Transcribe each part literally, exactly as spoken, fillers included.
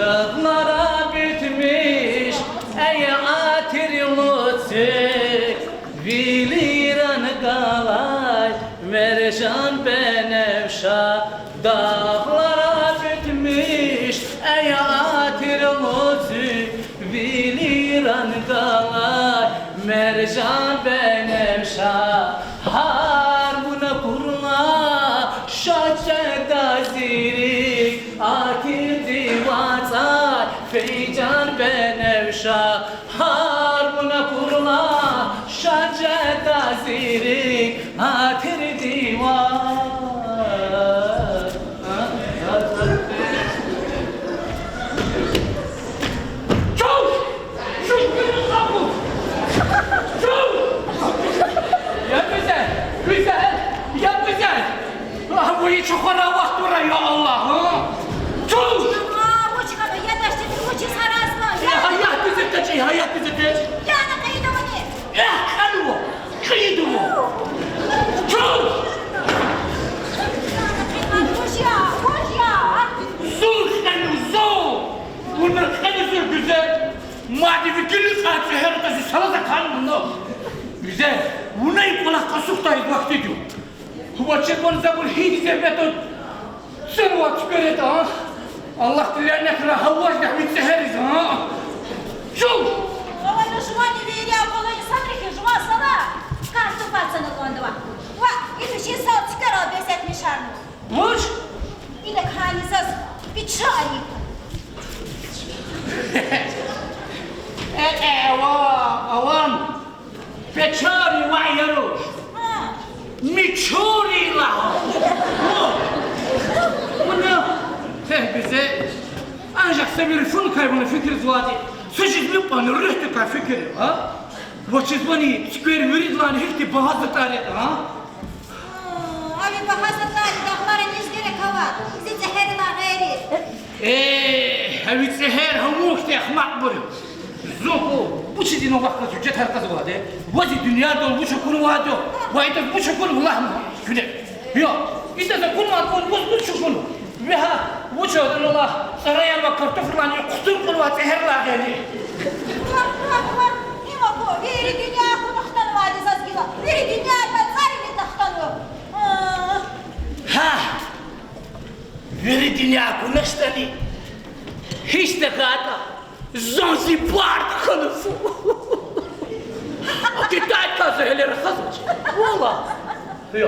Дагълара битмиш, эй, атир луцук, вилеран галай мержан беневша. Дагълара битмиш, эй, атир луцук, вилеран галай мержан беневша. Гьар вуна курла шад жеда зи рикӀ, атирдив ацӀай фейжан беневша. Гьар вуна курла шад жеда зи рикӀ, атирдив ацӀай. Чуш! Чуш, гуьзел, къапу! Чуш! Я гуьзел, гуьзел, я гуьзел! Агь, вуна чухвара вахтура, я Аллагь, а? Чуш! Ва, вуч хьана, я дашти, вучиз гьаразва, я? Э, гьаят гуьзетеч, гьаят гуьзетеч. Я на къайдавани? Э, кьанва, къайдава. Чуш! Я на къайдавани, вуч я, вуч я? Зун кьена, зун! Вуна кьена зун, гуьзел. Мад ви гиликай цӀегьер атӀа зи салаз акъатна вуна. Гуьзел, вуна и кӀвалах къасухдай вахтиди. Вучиз ван за абур гьикӀ зегьмет авуна цуьк цуьквер ятӀа, а? Аллагьди лянетра гьаважда ви цӀегьериз, а? Чу! Валлагь, жуван вири акьуллу инсанри хьиз жуван сала картуф цана кӀанда. Ва, и вичин сал цуькверал бес этмишарна. Вуч? Ида кани заз печали. Э, э, ава, авам. Печали ваъ, я руш. Гьа. Мичури лагьай. О. Вуна, э, гуьзел. Анжах са вири функай вуна фикирзавайди. Са жуьре кьван руьгьдикай фикир, а? Вучиз вани цуьквер виридалайни гьихьтин багьа затӀар ятӀа, а? А, ами багьа затӀар дагълара низ герек ава, зи цӀегьерилай гъейри. Э, гьа ви цӀегьер гьа вун хьтин ахмакьбур я. Зун хьу, вучиз ина вахт кваз гьуьжетар кьазвайди? Ваз и дуьньядал вуч акунвайди я? Ва идаз вуч акунва, лагь ман куьне. Я, идаз акунвайди ваз вуч акунва? Вегьа, вуч ана лагь, цӀараяр ва картофилар хъутун кьунвай цӀегьерилай гъейри. Вагь, вагь, вагь, им аку, вири дуьнья акуна хтанвайди заз гила, вири дуьньядин цӀарини хтанва. А. Гьа! Вири дуьнья акуначтӀани, гьич тахьайтӀа Занзибарда хьанва зун. Китайдикай за гьеле рахазвач. Валлагь. Я.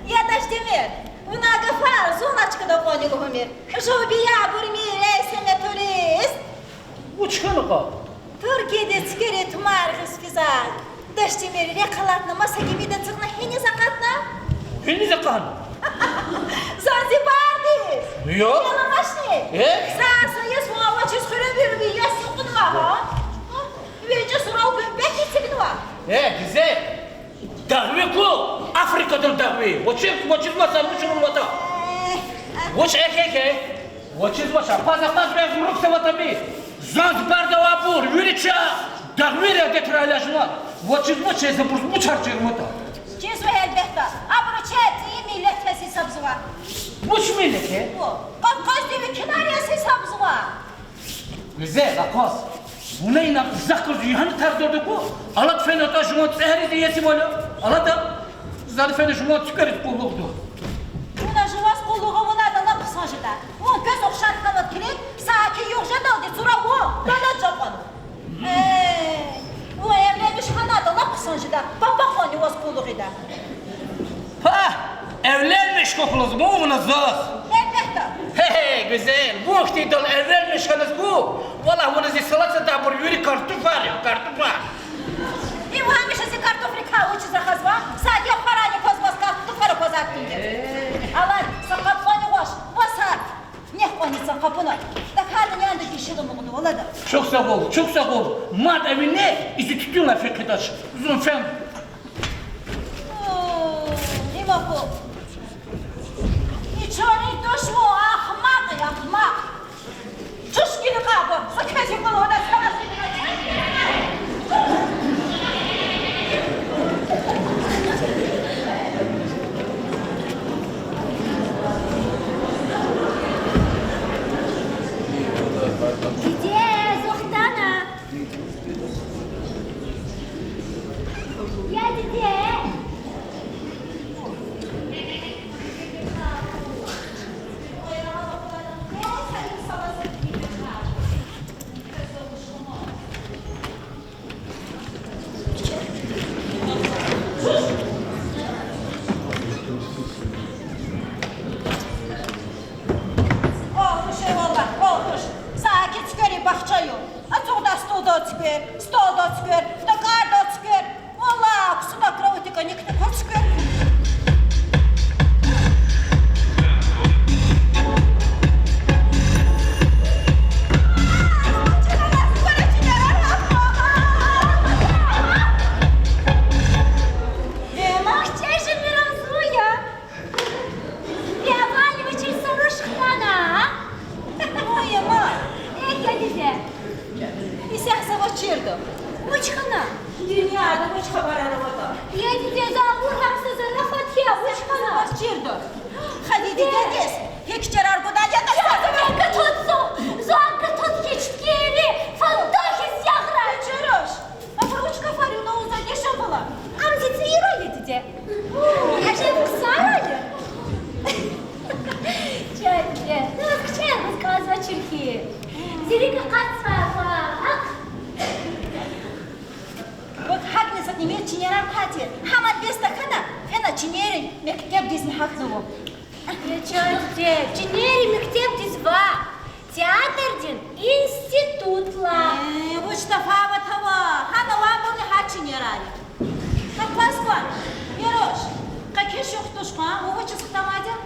Я Дашдемир, вуна гафар зун а чкада кьванни лугьумир. Жув биябурмир, эй семетурист. Вуч хьана кьван? Туркиядиз цуькверин тумар гъиз физвай Дашдемир рехъ алатна, маса гимида ацукьна, гьиниз акъатна? Гьиниз акъатна? Занзибардиз. Я? Яламачни? Э? Са, са йис ван авачиз хуьревирви яс юкьнава, гьа? Вичи сурал гуьмбет эцигнава. Э, дизе. Дагъви ку, Африкадан дагъви. Вучиз, вучиз маса вуч авунватӀа? Вуч эхе-хе? Вучиз вач, акъваз-акъваз вегь мурукса ватӀа ми. Занзибарда авайбур вири чи дагъвийрин адетрай алажнава. Вучиз вач, за абуруз вуч чир аватӀа? Чиз вегь, гьелбетда. Абуру чи цӀийи миллет яз гьисабзава. Вуч миллет я? О, Кавказдин векилар яз гьисабзава. Гуьзел, акъваз. Вуна ина захъ гуз йигьана тарзавайди ку, алад фена атӀа жуван цӀегьериз иесивал я. Алада, зани фена жуван цуьквериз къуллугъда. Вуна жуваз къуллугъ авунайтӀа лап хъсан жеда. Вун квез ухшар хьанвайди килиг, саки югъ жедалди цура вун далад жакьван. Э, вун эвленмиш хьанайтӀа лап хъсан жеда, папа кьванни ваз къуллугъ ийида. Пагь, эвленмиш хьухь лугьузва вуна заз? Гьелбетда. Гье-гье, Гуьзел, вун хьтинди эвленмиш хьаназ ку, валлагь, вуна зи салатзавайбур вири картуфар я, картуфар. Им гьамиша зи картуфрикай вучиз рахазва, сад я хварани кваз ваз картуфар аквазвайди тир. Алад, са къапӀ кьванни гъваш, ваз са нек кьванни са къапӀуна. ТахьайтӀа няда гишила амукьда, валада. Чухсагъул, чухсагъул. Мад эвине, изи туьтуьнлай фекъидач. Зун фена. О, им аку. И чуьнни тушму, ахмакь, ахмакь. Чушкин къабу, са квез юкъуз вада сарасина. Вуч хьана? Дуьньяда вуч хабарар аватӀа? Я диде, за абур гьахьзава, за рафат я, вуч хьана? Ваз чирда. Хадиди дидедиз гьикӀ чарар гудай ятӀа? Я диде, гатот зун, зун гатот хьиз чуткиви, фантахиз ягърай. Чаруш, абур вуч гафар я, вуна за гишан бала? Ам зи цӀийра я, диде. Гьажем хъсан я. Чан диде, заз кичӀе вуч кӀанзавачир хьи. Зи рикӀ акъатзавай, акъ. Вот гьакӀни са тӀимил чинерар квай тир. Гьаман дес тахьана, фена чинерин мектебдизни гьахьнава. Я чан диде, чинерин мектебдиз ваъ, театрдин институтдилай. Э, вуч тафават ава, гьана авайбурни гьа чинерар я. Акваз кван, Яруш, къе квез шухтуш кван, вун вучиз хтанвайди я?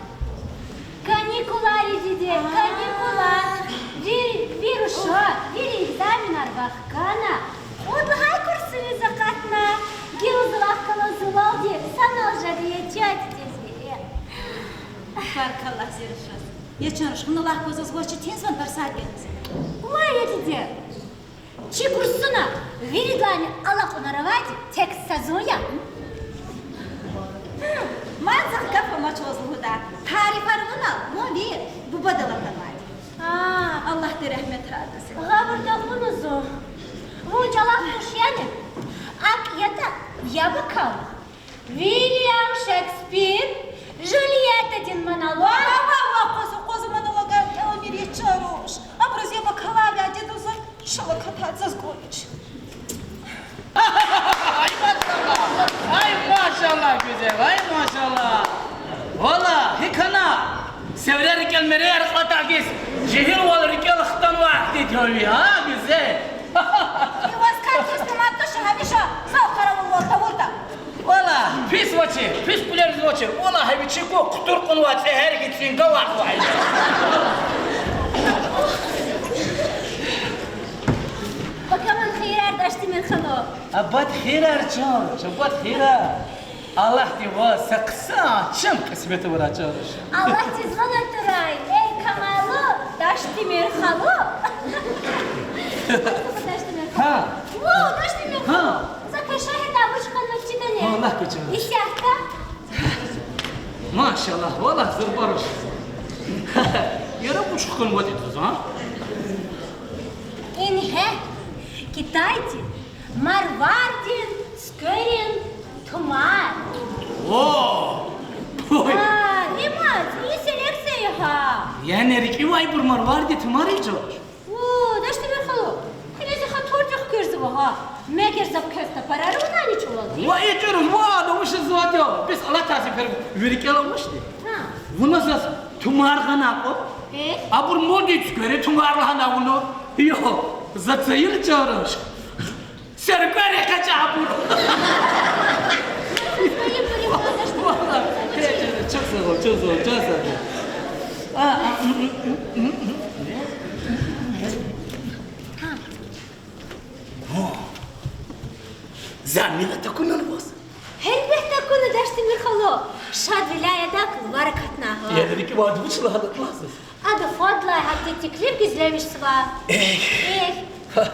Каникулар я, диде, каникулар. Вири, вири руша, вири экзаменар вахкана, кьуд лагьай курсуниз акъатна. Гила зун вахкала зувалди санал жеди, я чан диде. Баркалла зи рушаз. Я чан руш, вуна лагь кваз, заз ваз четинзавани дарсар гуниз? Вай, я диде, чи курсуна виридалайни алакьунар авайди тек са зун я. Мад захъ гаф амач ваз лугьудай. Тарифар авунал вун ви бубадал атанвайди. А, Аллагьди регьметрай гуз. Гъавурда акьуна зун. Вун чӀалахъ туш яни? АкӀ ятӀа, яб акал. Вильям Шекспир, Жюльеттадин монолог. Ва, ва, ва, акъваз, акъваз монологар, Эльмир, я чан руш. Абуруз яб акалай, я диде, заз шал акатай, заз кӀвалич. Ай, машаллагь, ай, машаллагь, гуьзел, ай, машаллагь. Валлагь, гьикӀ хьана, севрен рикӀел мереяр кьатӀа хьиз, жегьилвал рикӀел хтанвай ахьтин тир ви, а, гуьзел. И ваз кар теслимат туш, гьамиша зав къаравулвал тавуртӀа. Валлагь, пис авачир, пис пулериз авачир. Валлагь, гьа вичи ку хъутур кьунвай цӀегьер хьиз цвинга варзавай. Пакаман хийирар, Дашдемир халу. Абад хийирар, чан, абад хийирар. Аллагьди ваз са хъсан чан кьисмет авурай, чан руш. Аллагьдиз ван атурай, эй камайлу Дашдемир халу. Дашдемир халу. Гьа. О, Дашдемир халу. Гьа. За квез шегьерда вуч хьанватӀа чидани? Аллагь квача. Исятда. Машаллагь, валлагь, зурба руш. Яра вуч хьанватӀа заз, а? Ингье, Китайдин марвардин цуькверин тумар. О! Ой. А, има, и селекция я гьа. Яни рикӀивайбур марвардин тумар я, чан руш? О, Дашдемир халу, гьеле зи хатурдик хквезва гьа. Мегер за квез тапарар авунани чӀулалди? Ва, и чӀуруз, ва, ада вуч жезвайди я? Бес алатай сефер ви рикӀел амачни? Гьа. Вуна заз тумар гъана акьван. Э? Абур мудин цуькверин тумар лагьана вуна. Йо, за цайил, чан руш. Цуьквер экъечӀ абур. Чухсагъул, чухсагъул, чухсагъул. Замират акуна ваз? Гьелбетда акуна, Дашдемир халу. Шадвилай адак вар акатна гьа. Яни рикӀивайди вуч лагьана, лагь заз. Ада фадлай гьахьтин теклиф гуьзлемишзава. Эхь. Эхь.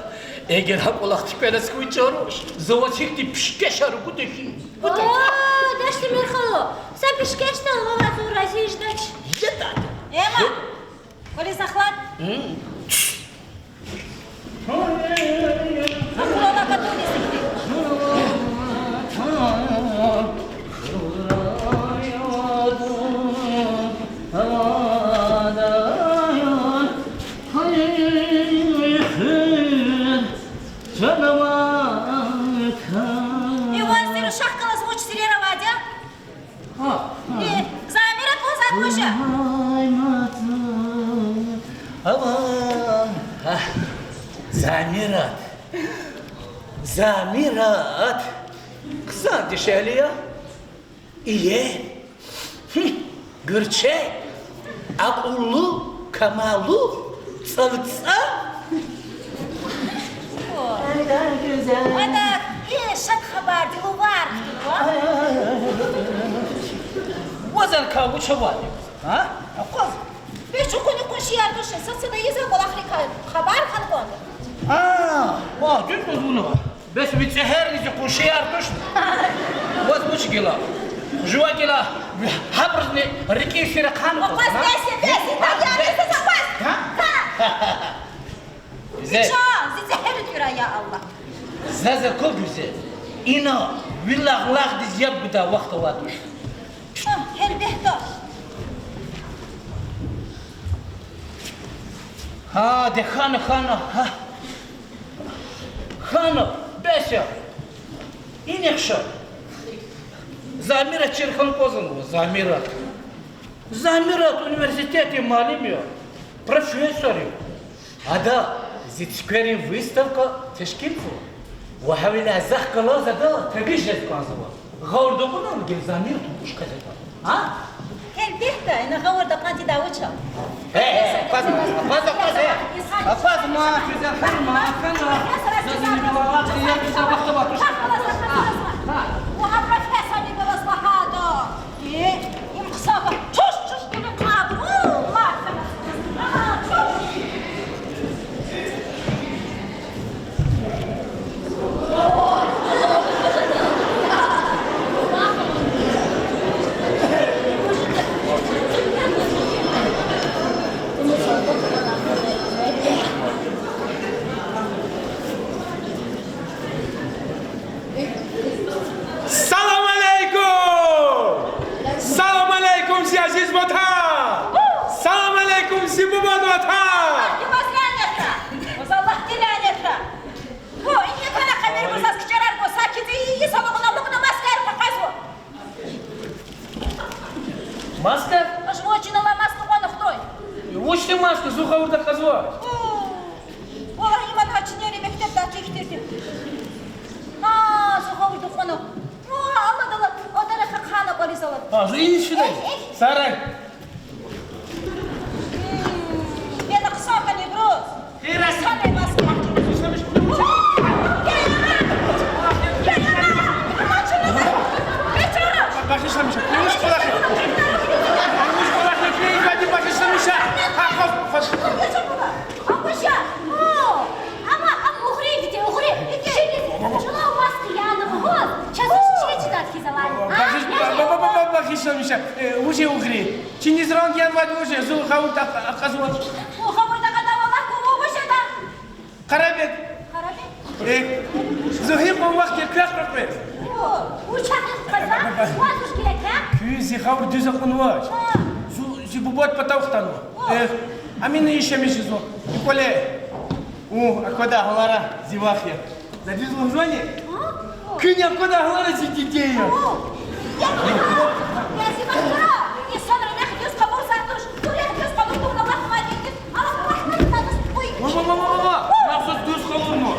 Эгер гьа кӀвалах туькӀвеназ хьуй, чан руш, за ваз гьихьтин пишкешар гуда хьи. О, Дашдемир халу, са пишкешдал вавай зун рази жедач. Жеда. Ама, кӀвализ ахлад. Акуна катуниз ихьтин. И ваз зи рушахъ галаз вуч сирер авайди я? Э, Замират лугьуз акваша. Замират. Замират. Хъсан дишегьли я. Иер. Гуьрчег. Акьуллу, камаллу, цӀалцӀа. О. Ада, э, шад хабарди лувар хтунва. Ваз ар квай вуч авайди я? А? Акъваз. Бес чукуни къуншияр туш, сад-садан ийизвай кӀвалахрикай хабар хьана кӀанда. А, Вагь, дуьз лугьузва. Бес ви цӀегьерни зи къуншияр тушни? Ваз вуч гила? Жува гила, гьабурузни рикӀин сир ахъайна кӀанзава. Бес, бес, бес, итар я, бес, бес. Гьа? Гьа? Зе. Зи чан, зи цӀегьери тӀуьрай, я Аллагь. Заз аквазвайди, ина ви лагълагъдиз яб гудай вахт авай туш. Гьа, гьелбетда. Гьа, де хьана, хьана, гьа. Хьана, бес я. Инихъ ша. Замират чир хьана кӀанзава, Замират. Замират университетдин муаллим я, профессор я. Ада зи цуькверин выставка тешкилзава. Ва гьавиляй захъ галаз ада тебриз жез кӀанзава. Гъавурда кьуна, гила Замират вуч кӀанзава? А? Гьелбетда, ина гъавурда кьан тийидай вуч ава? Э, э, акъвазма, акъвазма, акъвазма, э. Акъвазма, куьзел хьана, хьана. Заз ина галаз яб гудай вахт авай туш. Ва гьа профессорни галаз лагьайда. Э, им хъсан кас, чуш, чуш, куьне кьабу, марфа. А, чуш. Салам алейкум! Салам алейкум, зи азиз ватан! Салам алейкум, зи бубад ватан! Аллагьди ваз лянетра! Ваз Аллагьди лянетра! О, ин я квана къамир гуз, аз кичӀерар гуз, сакиди, и саламуна лукӀна маскар къакъазва. Маска? Аш вачинала маска кьван хтун. Вучтин маска, зун гъавурда кьазва. О, валлагь, иман вачинери мектебда тик тирди. А, зун гъавурда кьван. О, Аллагьдала, о тараф хана квализ Аллагь. А, зун ин шудай. Э, э. Сарай. М, бена хъсан кӀани, друз. Хъсан я маска. Багъишламиша, куьмиш кӀвалахи. Куьмиш кӀвалахи, куьмиш кӀвалахи, багъишламиша. Гьа, хъваз, хъваз. Амма, ам угърин, диде, угърин. Чилиз, чулав маска яна лугьуз, чаз чечидат хьиз алай. А, багъиш-, я ба-, ба-, ба-, ба-, багъишламиша. Э, вуж я угърин? Чиниз ранг янвайди вуж я, зун гъавурда акъ-, акъазва. О, гъавурда кьада, валлагь, куму вуж ятӀа? Къарабег. Къарабег? Э, зун гьикьван вахт я квехъ къекъвез. О, вуч ахъ къаза? Ваз вуч герек я? Куьн зи гъавурда дуьз акьунвач. А. Зун зи бубад патав хтанва. О. Э, амина ишемиш зун. И кӀвале. У, аквада гьалара зи вах я. За дуьз лугьузвани? А? Куьн аквада гьалара зи диде я. О! Я, я, я, зи вах тура. Инсанри рехъ дуьз къалурзавай туш. Зун рехъ дуьз къалурна вахт авайди. Аллагь рагьмат авуртӀа туш. Уй. Ва, ва, ва, ва, ва, ва. Рехъ заз дуьз къалурна.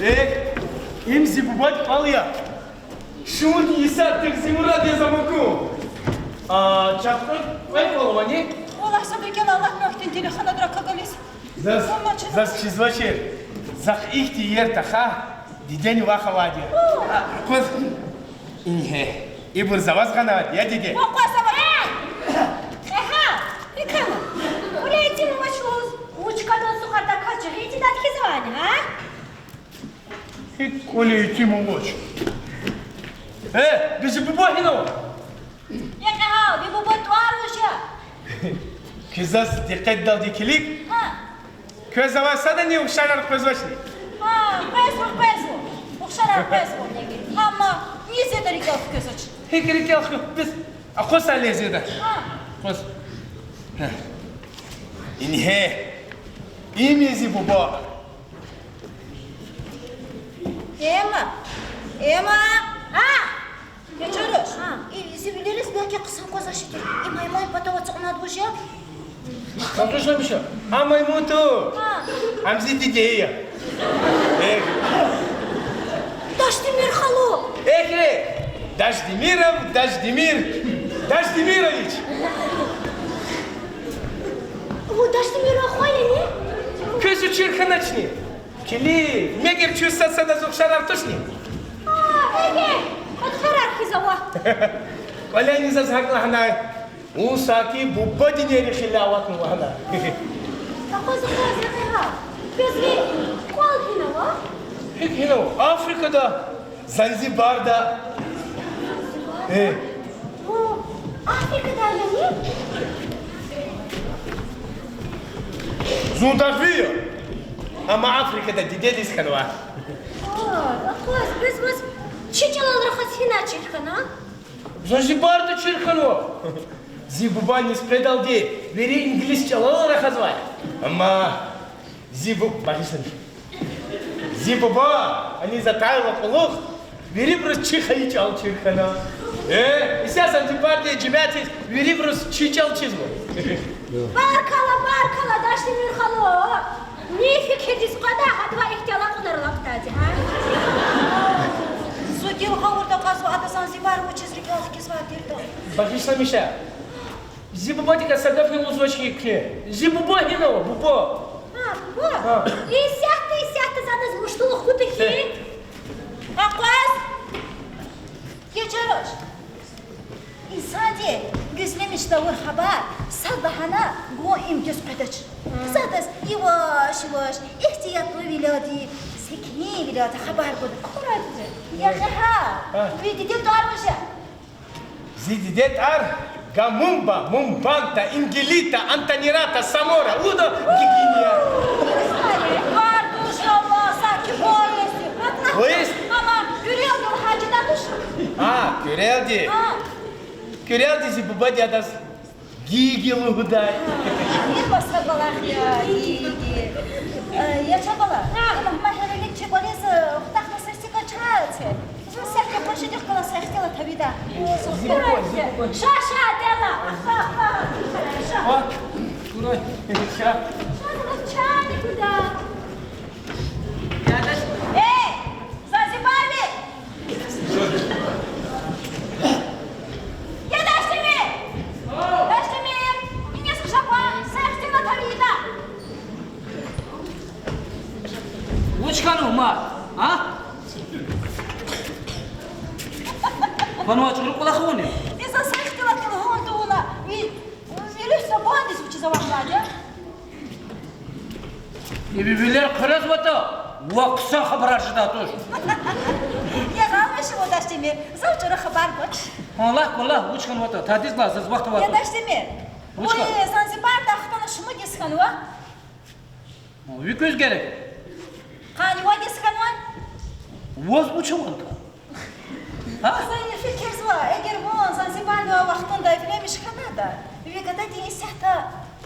Э, им зи бубадин кӀвал я. Шумудни йисар тегъзимурад я за муку. А, чапкъур кьве кӀвал авани? Валлагь, сабур кӀела, Аллагь, мугьтин телефон адра кагализ. Заз, заз чизвачир. Захъ ихьтин иер тахьай дидени вах авайди я. О! А, кваз. Ингье. Ибур за ваз гъанвайди я, диде. Ва кваз ава. Э! Эхьа! Икана. Куьне итим авач лугьуз. Вуч кӀанзава, сукъарда кваз жагъин тидат хьизвани, а? ГьикӀ кӀвале итим авач? Э, бижи буба гьинава? Я кьегьал, ви бубадин тӀвар вуж я? Куьн заз дикъетдалди килиг. Гьа. Квез авай садани ухшарар къвезвачни? Гьа, къвезва, къвезва. Ухшарар къвезва. Амма низ ятӀа рикӀел хквезвач. ГьикӀ рикӀел хкве-, бес акъваз лезеда. Гьа. Акъваз. Гьа. Ингье. Им я зи буба. Эмма! Эмма! А! Я чӀавуз! А! И, зи вилериз белки хъсан кваз ашиди. И маймун патав ацукьнавайди вуж я? Хатуш ламиша. А маймун туш. А! Ам зи диде я. Эх. Дашдемир халу! Эхре! Дашдемиров, Дашдемир. Дашдемирович! Ву Дашдемиров хва яни? Квез чир хьаначни? Килиг, мегер чун сад-садаз ухшарар тушни? А, эге, ухшарар хьиз ава. КӀвале низ заз гьакӀ лагьанай. Вун саки бубадин ери хиле аватнава лагьана. Акъваз, акъваз, я кьегьал. Квез ви кӀвал гьинава? Гьикӏ гьинав? Африкада, Занзибарда. Э. О, Африкада яни? Зун дагъви я. Амма Африкада дидедиз хьанва. О, акъваз, бес ваз чи чӏалал рахаз гьина чир хьана? Занзибарда чир хьанва. Зи бубаниз къведалди вири инглис чӏалал рахазвай. Амма зи бу-, багъишламиша. Зи буба, ани затайла кьулухъ, вирибуруз чи хайи чӏал чир хьана. Э, исятда Занзибарда жемятдиз вирибуруз чи чӏал чизва. Баркалла, баркалла, Дашдемир халу. Ни фикирдиз къведа, гьадавай ихьтин алакьунар алакьдайди, а? Зун гила гъавурда акьазва, ада Занзибар вучиз рикӏел хкизвай тиртӏа. Багъишламиша. Зи бубадикай са гафни лугьузвач хьи куьне. Зи буба гьинава, буба? А, буба? А. Исятда, исятда за адаз муштулух кутур хьи. Акъваз. Геж арач. Инсанди гуьзлемишда авур хабар сад лагьана гун им дуьз къведач. За адаз яваш-яваш, игьтиятлувиляди, секинвиляди хабар гуда. Акъурайтӏа, я гьа, ви диде тӏвар вуж я? Зи диде тӏвар Гамумба, Мумбанта, Ингилита, Антонирата, Самора, лугьуда, Гигиния. Тӏвар туш, валлагь, саки поезд. Поезд? Амма куьрелди лагьай жеда туш. А, куьрелди. А. Куьрелди зи бубади адаз Гиги лугьудай. Ир вацра балагъ я, Гиги. Э, я чан бала, ма гьелелиг чи кӏвализ, э, хутахна сестика чаце. Зун сехте къуншидихъ галаз са ихтилат авида. Ша, ша, дела. Ша, ша. Ша, ша, чайни гуда. Эй, Занзибарви! Я Дашдемир! Дашдемир! Ингье са шаква, са ихтилат авида. Вуч хьанва ма, а? Хьанвай чӏуру кӏвалах авани? Иса са ихтилат лугьун тавуна, ви, ви руьгь са бандиз вучиз авахьнавайди я? И ви вилер хъуьрезватӏа, ваз хъсан хабарар жедай туш. Я гъалмиши, Дашдемир, зав чӏуру хабар гвач. Аллагь, валлагь, вуч хьанватӏа, тадиз лагь, заз вахт аватӏа. Я Дашдемир, вуч хьана? Ой, Занзибарда хтана шумуд йис хьанва. Ви квез герек? Къанни вад йис хьанва. Ваз вуч аватӏа? Гьа? Зун фикирзава, эгер вун Занзибарда авай вахтунда эвленмиш хьанатӏа, ви гададин исятда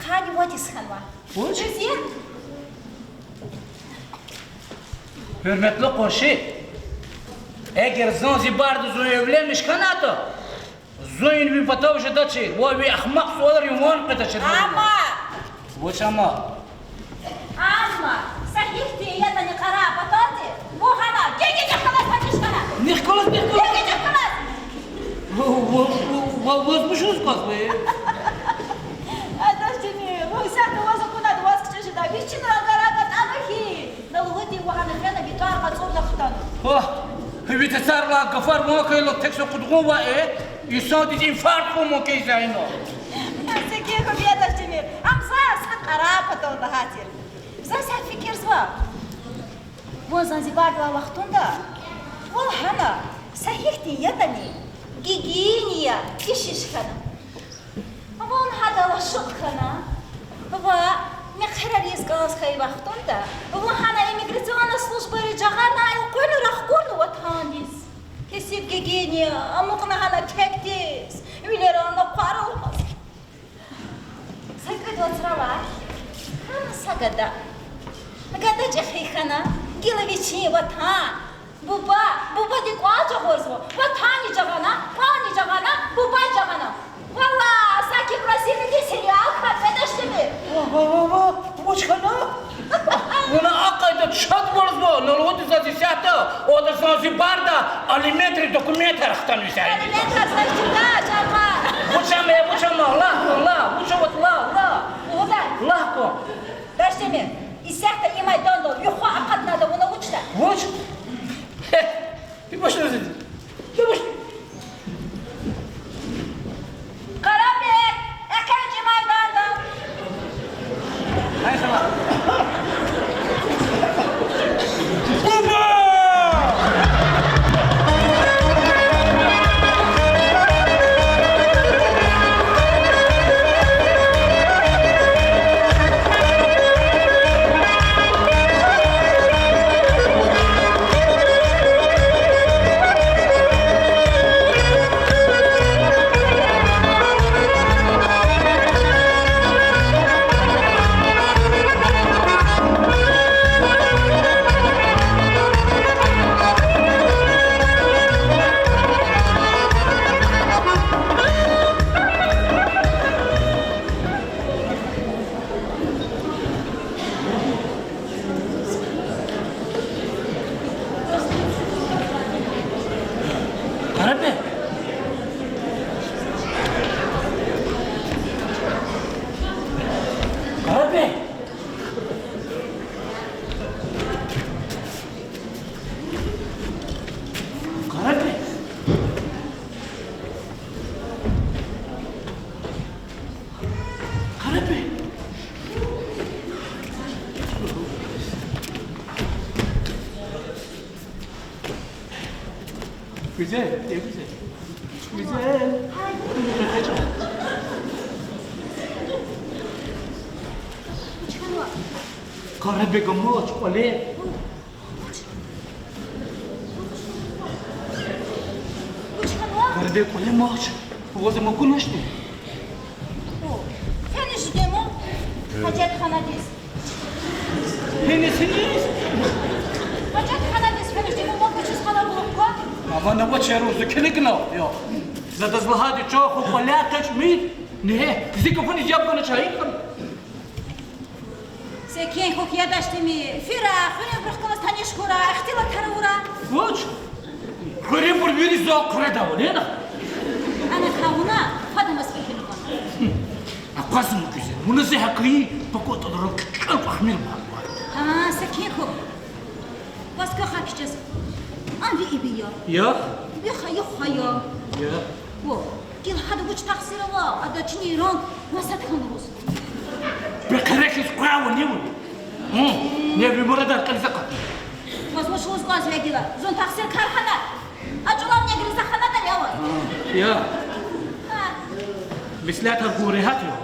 къанни вад йис хьанва. Вуч? Дуьз я? Гьуьрметлу къунши, эгер Занзибарда зун эвленмиш хьанатӏа, зун ви патав жедачир ва ви ахмакь суалрин ван къведачир. Амма! Вуч амма? Амма са гьихьтин ятӏани къарагъ паталди вун гьана гегедихъ галаз гьатиш хьана. Нихъ галаз, нихъ галаз. Гегедихъ галаз. Ва, ва, ва, ва, ваз вуч лугьуз кӏанзава? Дашдемир, вун исятда ваз акунатӏа ваз кичӏе жеда, вичин рагара катӏана хьи. На лугьуди, вун гьана фена, ви тӏвар къацӏурна хтана. О, ви цацарилай гафар ван хьайила тек са къудгъун ваъ, э? Инсандиз инфаркт хьун мумкин я ина. Секин хьухь, я Дашдемир. Ам заз са къарагъ патал тахьайтир. За са фикирзава. Вун Занзибарда авай вахтунда вун гьана са гьихьтин ятӏани гигиения ишиш хьана. Вун гьадал ашукь хьана ва мехъерар ийиз кӏанз хьайи вахтунда вун гьана иммиграционный службайри жагъана, элкъвена рахкурна ватандиз. Кесиб гигиения амукьна гьана текдиз, вилерални хъвар аламаз. Са кӏуьд вацралай гьана са гада, гада чӏехи хьана, гила вичин ватан, буба, бубадин кӏвал жагъурзава, ватанни жагъана, кӏвални жагъана, бубани жагъана. Валлагь, саки Бразилиядин сериал хьана, Дашдемир. Ва, ва, ва, ва, вуч хьана? Вуна а къайда шадвалзава, на лугьуди заз исятда, ада Занзибарда алиментри документар хтанвай. Алиментар заз чидач, амма. Вуч ама, вуч ама, лагь, лагь, вуч аватӏа, лагь, лагь. Лугьудай. Лагь кван. Дашдемир, исятда и майдандал юха акъатнатӏа вуна вуч жеда? Вуч? Хе, ти башла зиди. Ти башла. Къарабег, экъечӏ и майдандал. Гьай, сама. Буба! Гуьзел, я гуьзел. Гуьзел. Къарабег амач, кӀвале. Къарабег кӀвале амач. Ваз ама куначни? О, фена жидема гьажатханадиз. Гьениз, гьениз? Гьажатханадиз фена жидема, ма кучиз къалабулух ква. Амана вачер узи килигна, я. За адаз лагьайди, чан хва кӀваляй экъечӀмир. Негье, зи гафуниз яб гана чайикам. Секин хьухь, ядач тими, фирай, хуьруьнбурухъ галаз таниш хьурай, ихтилатар авурай. Вуч? Хуьруьнбур вири зун къуьреда авани? Ана кавуна, фадамаз фикир кьун. Акъвазма, гуьзел, вуна зи гьакӀ и пакотӀалра кӀел кьахмир ман. Гьа, секин хьухь. Ваз квехъ кичӀез. Ам ви иби я. Я? Ви хайи хва я. Я. О, гила гьада вуч тахсир ава, ада чинин ранг масад хьана лугьуз. Бекъерек хьиз къведа вуна. Гьм. Неви мурадар кьилиз акъат. Ваз вуч лугьуз кӀанзава гила? Зун тахсиркар хьана. А чӀулав негриз хьана тани ваз. Я. Гьа. Меслятар гур регьят я.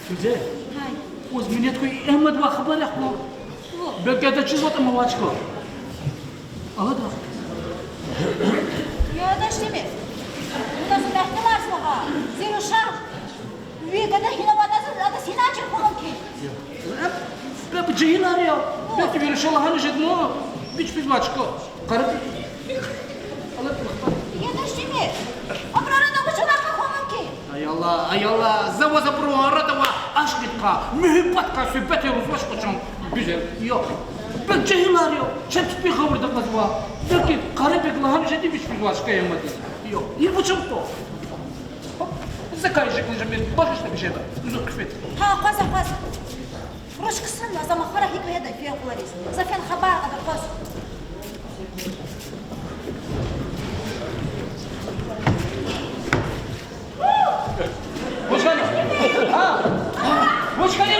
Гуьзел. Гьай. Ваз минет хьуй, Эммадивай хабар яхъ кван. О. Белки ада чизватӀа ам авачка. Алада. Я, ядач тими. Вуна зи мягьтелар лагьай. Зи рушар. Ви гада гьина аватӀа, адаз гьиначир хьун мумкин. Бяба жегьилар я. О. Белки ви рушар лагьана жедма, вич физвачка. Къарабег. Ядач тими. Абуру арада вуч алакъа хьун мумкин? Ай Аллагь, ай Аллагь, за ваз абурун арада авай ашкъидикай, муьгьуьббатдикай суьгьбет ийизвач кьван, гуьзел. Я. Бяба жегьилар я, чеб ципин гъавурда акъвазва. Белки Къарабег лагьана жеди вич физвачка Эммадиз. Я. И вуч ам ква? Закай жикли жамир, багъишла бижеда. Зу кфет. Гьа, акъваз, акъваз. Руш ксанва, за махара гьикӀ вегьеда фейи кьулариз. За фена хабар кьада, акъваз. Вуч хьана? А? Вуч хьана?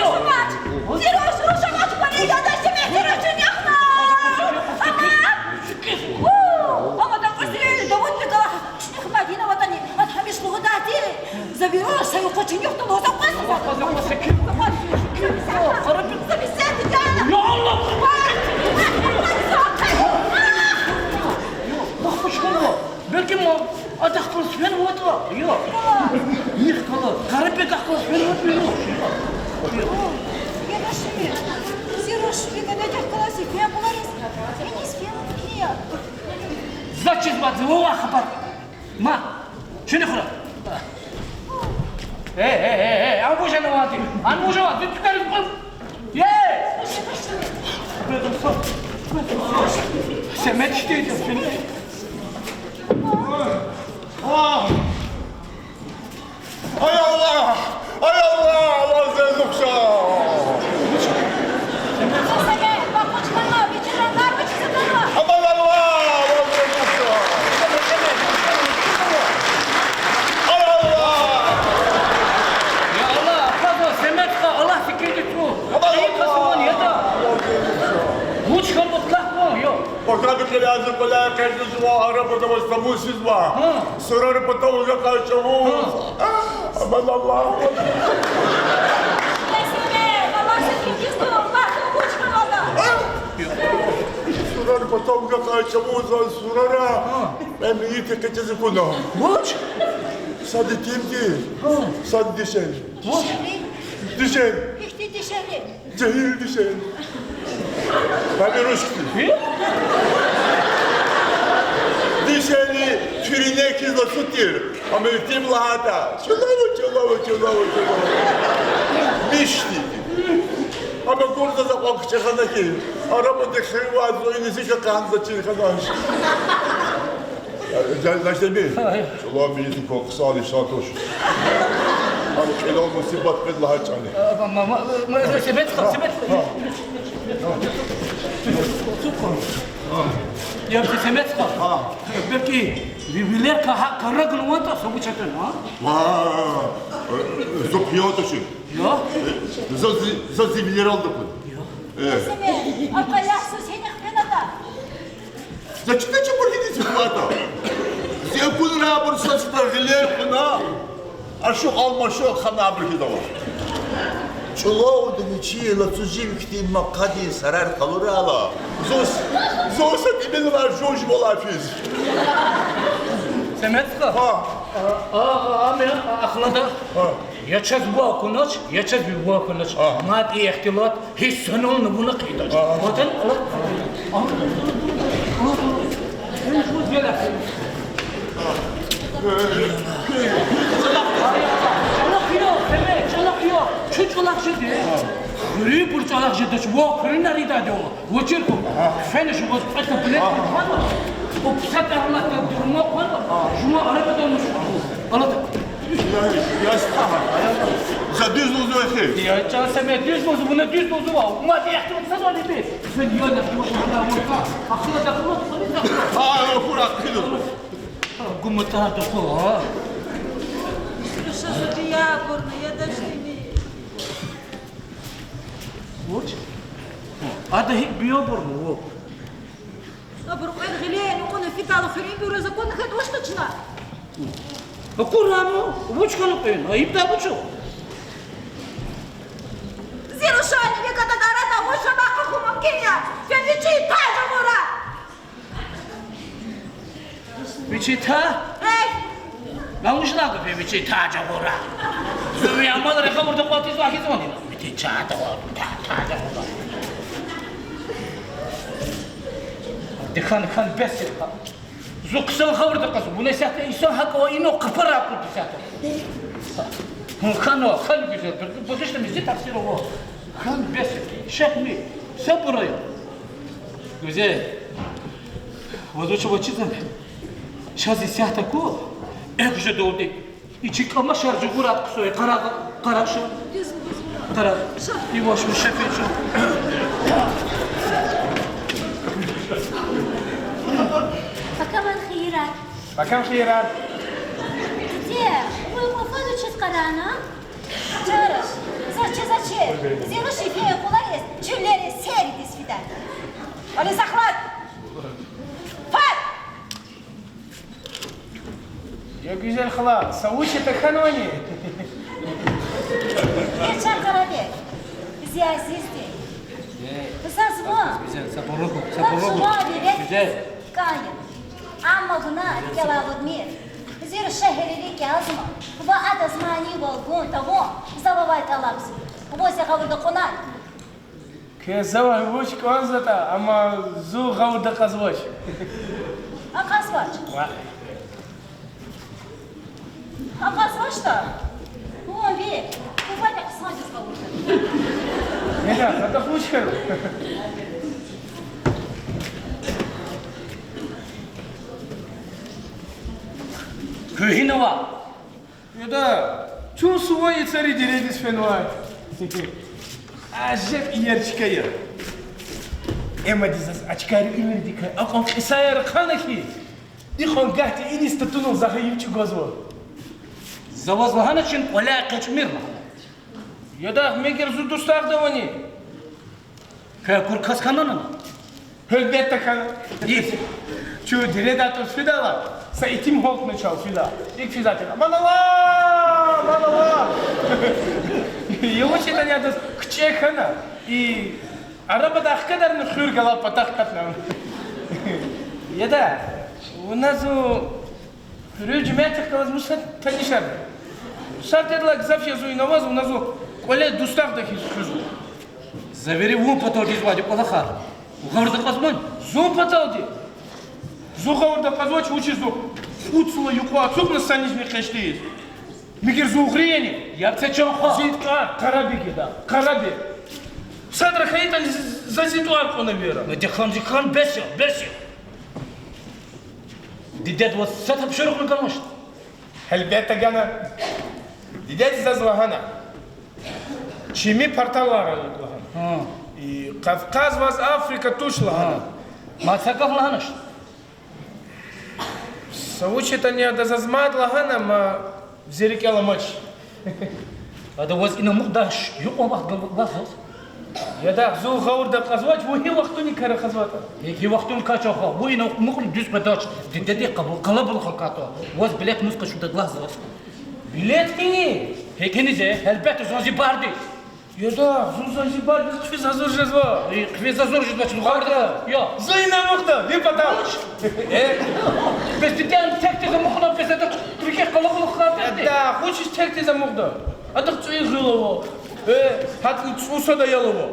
Зи руш, руш амач, квани ядач тими, зи руш чун яхна. Ама. Ама дакъа зи Давуд бега. Чуьнуьх мад гьина аватӀани, ад гьамиша лугьудайди, за ви руш са юкъуз чуьнуьхда лугьуз акъвазда. Акъваз, акъваз, секин. Акъваз. Къарабег. За ви сет я. Я Аллагь. Вах, вуч хьанва? Белки ма адахъ галаз фенватӀа? Я. Нихъ галаз. Къарабегахъ галаз фенватӀа, я. Ядач тими. Зи руш ви гададихъ галаз фена кьулариз. Иниз фена кия. За чизвайди, вавай хабар. Ма, чуьнуьх хьурай. Э, э, э, э, ам вуж я ванди? Ам вуж я ванди? Зи туькариз кьуз. Е! Семет хьтинди я, Семет. Ай Аллагь! Ай Аллагь, Аллагь, заз ухшар! Аман Аллагь, Аллагь, заз ухшар! Ай Аллагь! Я Аллагь, акъвазва, Семет стха, Аллагь секинди ту. Аман Аллагь! Вуч хьанва, кван, я? Пака бикьиляй зи кӀваляй экъечӀна жуван арабада аваз тамуз физва. Гьа. Сурари патав агакьай чӀавуз. Гьа. Аман Аллагь. Сурари патав агакьай чӀавуз, сурара. Гьа. Ам мейит экъечӀиз акуна. Вуч? Сад итим тир. Гьа. Сад дишегьли. Вуч? Дишегьли. Ихьтин дишегьли. Жегьил дишегьли. Папиросди. Дишегьли фирине хьиз ласу тир. Ам итим лагьайтӀа, чулава, чулава, чулава, чулава. Мишди. Ам гурзаз акьван кичӀе хьана хьи, арабадик хивай зун иниз икӀ акъанза чир хьанач. Э, за-, заз теми? Гьа, гьа. Чулав мийиз кван хъсан инсан туш. Ам кьилел мусибат къведа лагьай чӀал я. А, ма, ма, ма, ма, Семет стха, Семет стха. Гьа. Я, Семет стха. Гьа. Белки ви-, вилерикай гьакӀ карагнаватӀа, са вуч атана, а? Ва, э, зу пиян тушир. Я? Э, за зи, за зи вилералди акуна. Я. Э. Семет, а кӀвале сус гьинихъ фенатӀа? За чна чубур гьиниз хьанатӀа? Зи акунрай абур сад сада гъилер кьуна, ашукь-алмашукь хьана абур хьиз ава. ЧӀулавди вичи лацу жив хьтин макъадин сарар къалурайла, зун, зун са тӀимил вар жув жувал физ. Семет стха? Гьа. А, а, а, ам я, а, ахлада. Гьа. Я чаз ван кунач, я чаз ви ван кунач. Гьа. Мад и ихтилат гьич санални вуна хъийидач. Гьа. Ватан, а, а, чӀалахъ я, Семет, чӀалахъ я. Чун чӀалахъ жеди. Хуьруьбур чӀалахъ жедач, ван хуьруьнар ийидайди я. Вучир хьун? Фена жуваз кьве таблетка хьана, у пса тӀарматда дурма хьана, жуван арабадан мус хьун. Алад. Я, я стха, я, за дуьз лугьузва эхир. Я чан Семет, дуьз лугьузва, вуна дуьз лугьузва. Мад ихтилат садани би. Фена я, я, жуван арабадан мус хьун. Ахлада, ахлада, ахлада. А, я, хура, хилу. Гуматар духу, а? Душа жуди я бурна, я дашдини. Вуч? Ада гьикӀ биябурна ву? Абур кьвед гъиле нукьуна фидайла хуьруьнбуру закон хьайитӀа вуч тушна? Акурама, вуч хьана кьве? Айибдай вуч я? Зи рушани ви катадарада вуч амай къаху мумкин я? Фена вичин таж агъура! Вичин таж? Э! Ван вуч лагьана фена вичин таж агъура? Зун ви амалрай гъавурда акъатзавай хьиз ванни? Вичин таж агъура, та-, таж агъура. Ди хьана, хьана бес я. Зун хъсан гъавурда акъатзава. Вуна исятда инсан гьакӀ ава, инал къапар акъудда исятда. Хьана, хьана, гуьзел, бу-, бу-, бу-, зи тахсир ава. Хьана бес я. Шехьни, сабур ая. Гуьзел. Ваз вуч авачиз ам? Чаз исятда аку, экв жедалди. И чи кӀамашар жугъурай хъсан, къарагъ, къарагъ ша. Къарагъ. Иваш, вуша фейи чун. Пакаман хийирар. Пакаман хийирар. Диде, вун кьве фад вучиз къарагъна? Чараш, заз чиз, заз чиз. Зи руши фейи къулариз, чуьллериз, серидиз фида. Али захлат. Фад! Я гуьзел хала, са вуч ятӀа хьанвани? Э, чан Къарабег, зи азизди. Заз вун, заз вун вири кӀан я. Амма вуна рикӀелай алудмир. Зи руша гьелелиг язма, ва адаз манийвал гун тавун за вавай тӀалабзава. Вун зи гъавурда кьунай. Квез завай вуч кӀанзаватӀа, амма зун гъавурда акьазвач. Акьазвач? Ваъ. АкьазвачтӀа, вун ви, вун ваъ, хъсандиз гъавурда. Неда, ада хуш хьана. Куьн гьинава? Яда, чун суван яцари дередиз фенвай. Ажеб иер чка я. Эмади заз а чкайрин уьмуьрдикай акьван кьисаяр хъана хьи, икьван гагьди иниз татунал за гьа ив чӀугвазва. За ваз лагьаначни кӀваляй экъечӀмир лагьана? Яда, мегер зун дустагъда авани? Квез акур кас хьанани? Гьелбетда хьана. Чун дередай атӀуз фидайла, са итим гьалтначал фида. ИкӀ физвай тир: аман Аллагь, аман Аллагь. Я вуч ятӀани, адаз кичӀе хьана, и арабадай хкадарна хуьр галай патахъ акатна. Яда, вуна зун хуьруьн жемятдихъ галаз мус танишарна? Сад-дидалай гзаф я зун инаваз, вуна зун кӀвале дустагъда хьиз хуьзва. За вири вун патал жезвайди кӀвалахар. Вун гъавурда акьазвани? Зун паталди? Зун гъавурда акьазвач, вучиз зун пуцла юкьва ацукьна санизни экъечӀиз. Мегер зун угърияни? Яб це, чан хва. Зи тӀвар Къарабег яда, Къарабег. Садра хьайитӀани, за зи тӀвар кьуна вири. Ди хьана, ди хьана, бес я, бес я. Дидеди ваз са тапшуругъни ганвачни? Гьелбетда гана. Дидеди заз лагьана: чими парталар алуд лагьана. Кавказ ваз Африка туш лагьана. Мад са гаф лагьанач? Са вуч ятӀани ада заз мад лагьана, ма зи рикӀел амач. Ада ваз ина мукьдач, юкьван вахт галаз заз. Яда, зун гъавурда кьазвач, вун гьи вахтунин кар ахъайзаватӀа? Гьи вахтунин кар, чан хва, вун ина амукьна дуьз къведач. Дидедихъ къабул, къалабулух акатӀа. Ваз билет мус къачуда лагь заз. Билет гьини? Гьикьинизе, гьелбетда, Занзибардиз. Яда, зун Занзибардиз хъфиз гьазур жезва. Э, хъфиз гьазур жезвач, зун гъавурда. Я. Зун ина амукьда, ви патав. Э? Бес дидени текдиз амукьна, бес ада рикӀе къалабулух хьайитӀа. Яда, вучиз текдиз амукьда? Адахъ цӀуй гъил ава. Э, гьатӀни цӀусад аял ава.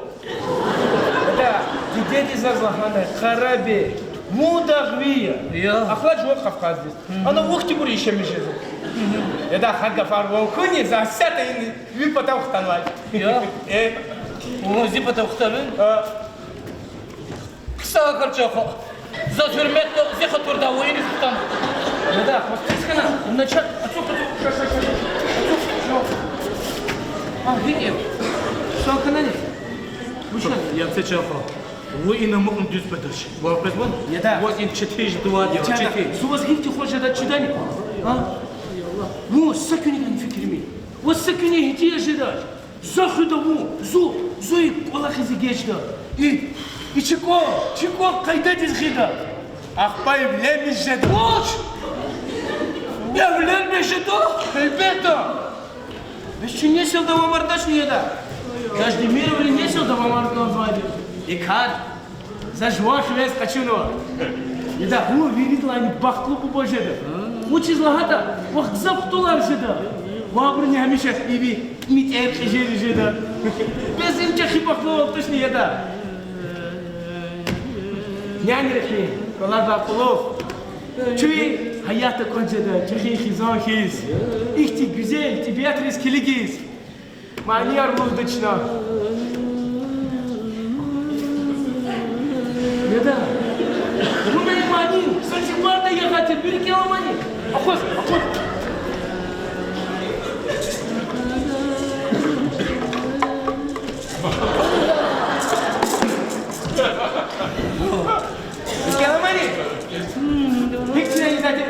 Яда, дидеди заз лагьанай, Къарабег, вун дагъви я. Я. Ахлад жува Къафкъаздиз. Ана вахтибур ише мешезва. Яда, гьа гафар ван хьуни, за сятда ина ви патав хтанвай. Я? Э. Вун зи патав хтанвай? А. Хъсан кар, чан хва. Заз гьуьрметда, зи хатурдай вун иниз хтана. Яда, хва, хъсан хьана, начар, ацукь, ацукь, ша, ша, ша, ша. Ацукь, ша. А, гьикӀ я? Хъсан хьанани? Вуч хьана? Я це, чан хва. Вун ина амукьна дуьз къведач. Ваз къвезвани? Яда. Ваз ина четин жедайди я, четин. Зун ваз гьихьтин хуш жеда чидани? А? Вун са куьнивай фикир мийир. Ваз са куьнивай гьитияр жедач. За хуьда вун, зун, зун и кӀвалахиз эгечӀда. И, и чи кӀвал, чи кӀвал къайдадиз гъида. Ахпа эвленмиш жеда. Вуч? Эвленмиш жеда? Гьелбетда. Бес чи несил давамардачни, яда? Каждемироврин несил давамарда кӀанзавайди. И кар за жуван хивез къачунва. Яда, вун виридалайни бахтлу буба жеда. Вучиз лагьайтӀа вахъ гзаф хтулар жеда. Ва абуруни гьамиша иви митӀер кьежери жеда. Бес им чӀехи бахтлувал тушни, яда? Нянрихъ, кӀвалардай кьулухъ, чуьн гьаятда кӀан жеда чӀехи хизан хьиз, ихьтин гуьзел тӀебиатриз килигиз. Манияр лугьуда чна. Яда, вуна и мани Занзибарда ягъай тир, вири кӀел амани. Акъваз, акъваз. КӀел амани. ГьикӀ чна ягъайтир?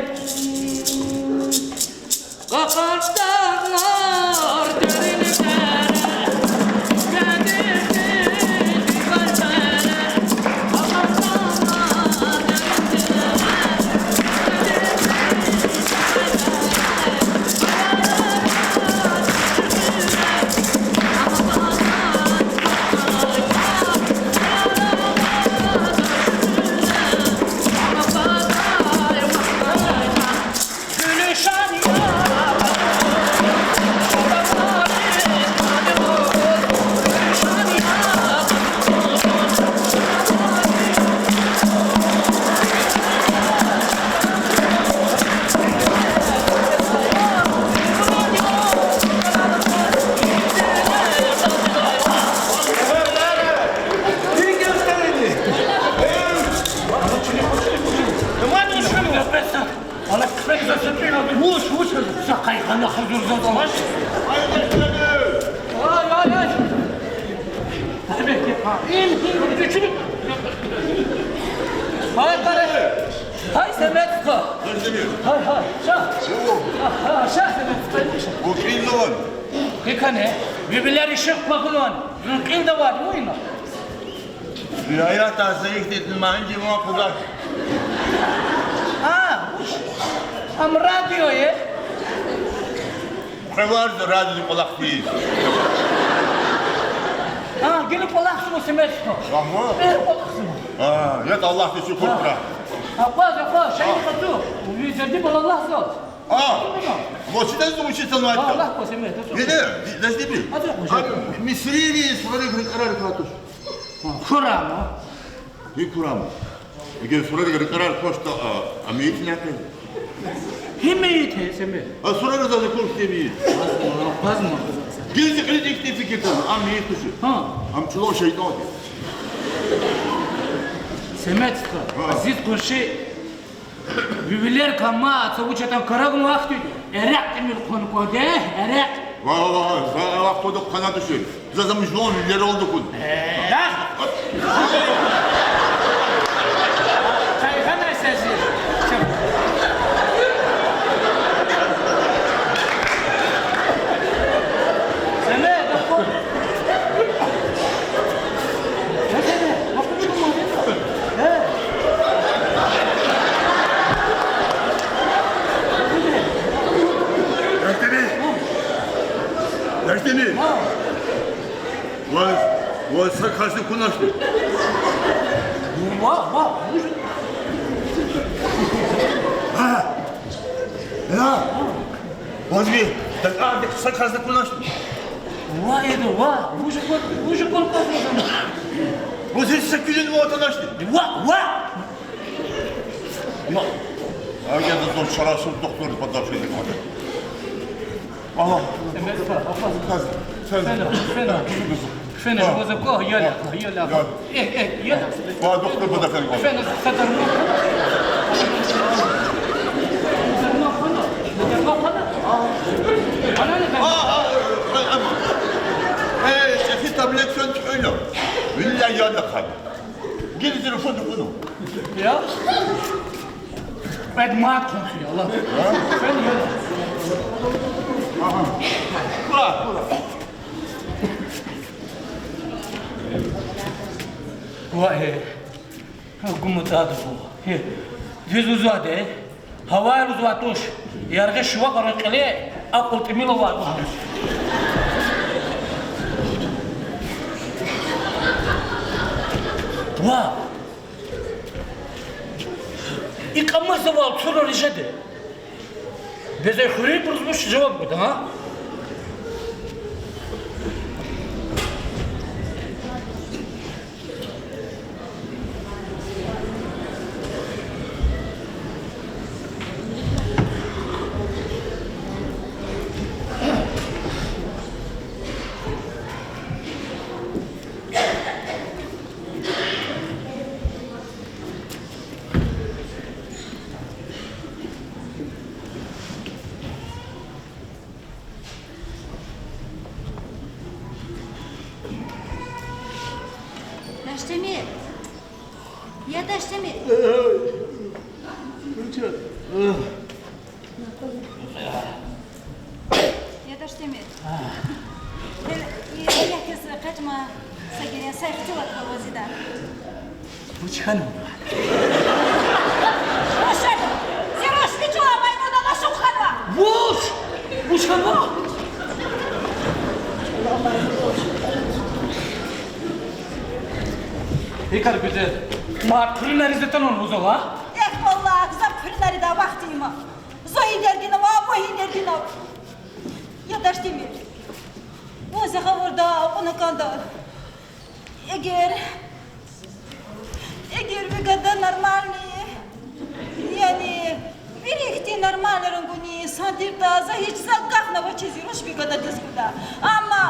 Ана куьмек за сепин алди. Вуч, вуч? Са къайгъана гьазур заз алаш. Ай, ай, ай. Гьай, гьай. Гьай, къаре. Гьай, Семет стха. Гьай, гьай. Ша. Ша, Семет стха. Ву кьилнаван. Гьикьван? Ви вилер ишигъ квахьунван. Зун кьилда авайди вуна. Ая, таз ихьтин манги ван куда. А, вуч? Ам радио я? Кьве варз радиодин кӀвалах тийиз. А, гила кӀвалахзава, Семет стха. Вагьма? Э, кӀвалахзава. А, я Аллагьдиз шукур хьурай. Акъваз, акъваз, шайи хатур. Ви зерди балалахзава. А, вучиз зун вучиз санвайди? Аллагь кваз, Семет, ацукь. Неда, дажди би. Ацукь, а, Семет. Мисрини сурарик рикӀарар катуш. Хурама. Гьи хурама? Эгер сурарик рикӀарар квачтӀа, а, а мейит някъе. Гьи мейит я, Семет? А сурарик заз акур хьтин мейит. Пазма, пазма. Гензи кьилди ихьтин фикир тан, а мейит тушир. Гьа. Ам чӀулав шейтӀан тир. Семет стха, гьа, азиз къунши. Ви вилер кама, ца вуч атан карагнава ахьтин, эрекь тӀимил хъвана кӀанда, эрекь. Ва, ва, ва, за вахт хъвада хъана тушир. Заз ам жуван вилералди акуна. Э, да? Къайгъанай сази. Семет, да хъван. Ваз са касни куначни? Ва, ва, вуж... А, я. Ваз ви дакӀарди са касни куначни? Ва, эда, ва, вуж кван, вуж кван касни? Ваз гьич са килигни ватаначни? Ва, ва! Ма, агеда зун чарасуз духтур патав фейи кӀанда. Ага. Эмес, папа. Фена, фена. Фена, а, жуваз аква, яла, яла. Яла. Э, э, яла. Ва духтур патав фейи кӀанда. Фена, са дарман. Дарман хьана, дарман хьана. Анани дарман. А, а, а, а. Э, чӀехи таблетка туькӀуьрла. Вилла яла хьана. Гила зи руфун духуну. Я? Пед мад кунси, Аллагь. А? Сен я. Ага. Кура, кура. Ва, э. Гумутаду. Э. Дуьз лугьузвайди. Гьавай лугьузвай туш. Яргъи шувакьарун кьиле акьул тӀимил авай лугьуз. Ва. И кӀамазавал цура режеди. Безе хуьруьнбуруз вуч жаваб гуда, а? Дашдемир. Я Дашдемир. Я Дашдемир. Э, и, и якъиз экъечӀма, са герен са ихтилат ава зи ада. Вуч хьанва? Вуч хьанва? Зи рушни чӀуламай мудал ашукь хьанва. Вуч? Вуч хьанва? Икар, Гуьзел, ма хъуьруьнариз атанва лугьузва? Эхь, валлагь, за хъуьруьнаридай вахт ийимир. Зун и дердинав, вун и дердинав. Я Дашдемир, вун зи гъавурда акьуна кӀанда. Эгер, эгер ви гада нормальный, яни вири ихьтин нормальныйрин гуьнуьн инсан тиртӀа, за гьич са гафни авачиз зи руш ви гададиз гуда. Амма,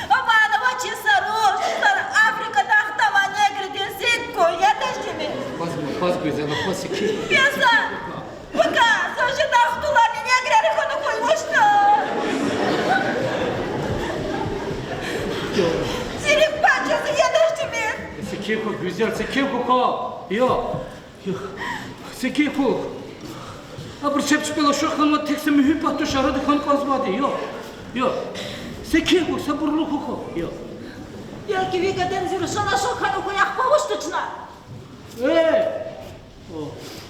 амма авачиз са руш, са Африкада ахтавай негрдин зикӀ гун, я Дашдемир. Паз, паз, Гуьзел, паз, секин. Пеза! Пака, зун жедай хтуларни неграр хьана хьуй вучда? Зи рикӀ пачазва, я Дашдемир. Секин хьухь, Гуьзел, секин хьухь. Йо, йо, секин хьухь. Абур чеб чпел ашукь хьанвайди тек са муьгьуьббат туш, арада хьана кӀанзавайди, йо, йо. Секин хьухь, сабурлу хьухь, йо. Я ки ви гадани зи рушни ашукь хьана хьуй, ахпа вуч тушни? Э!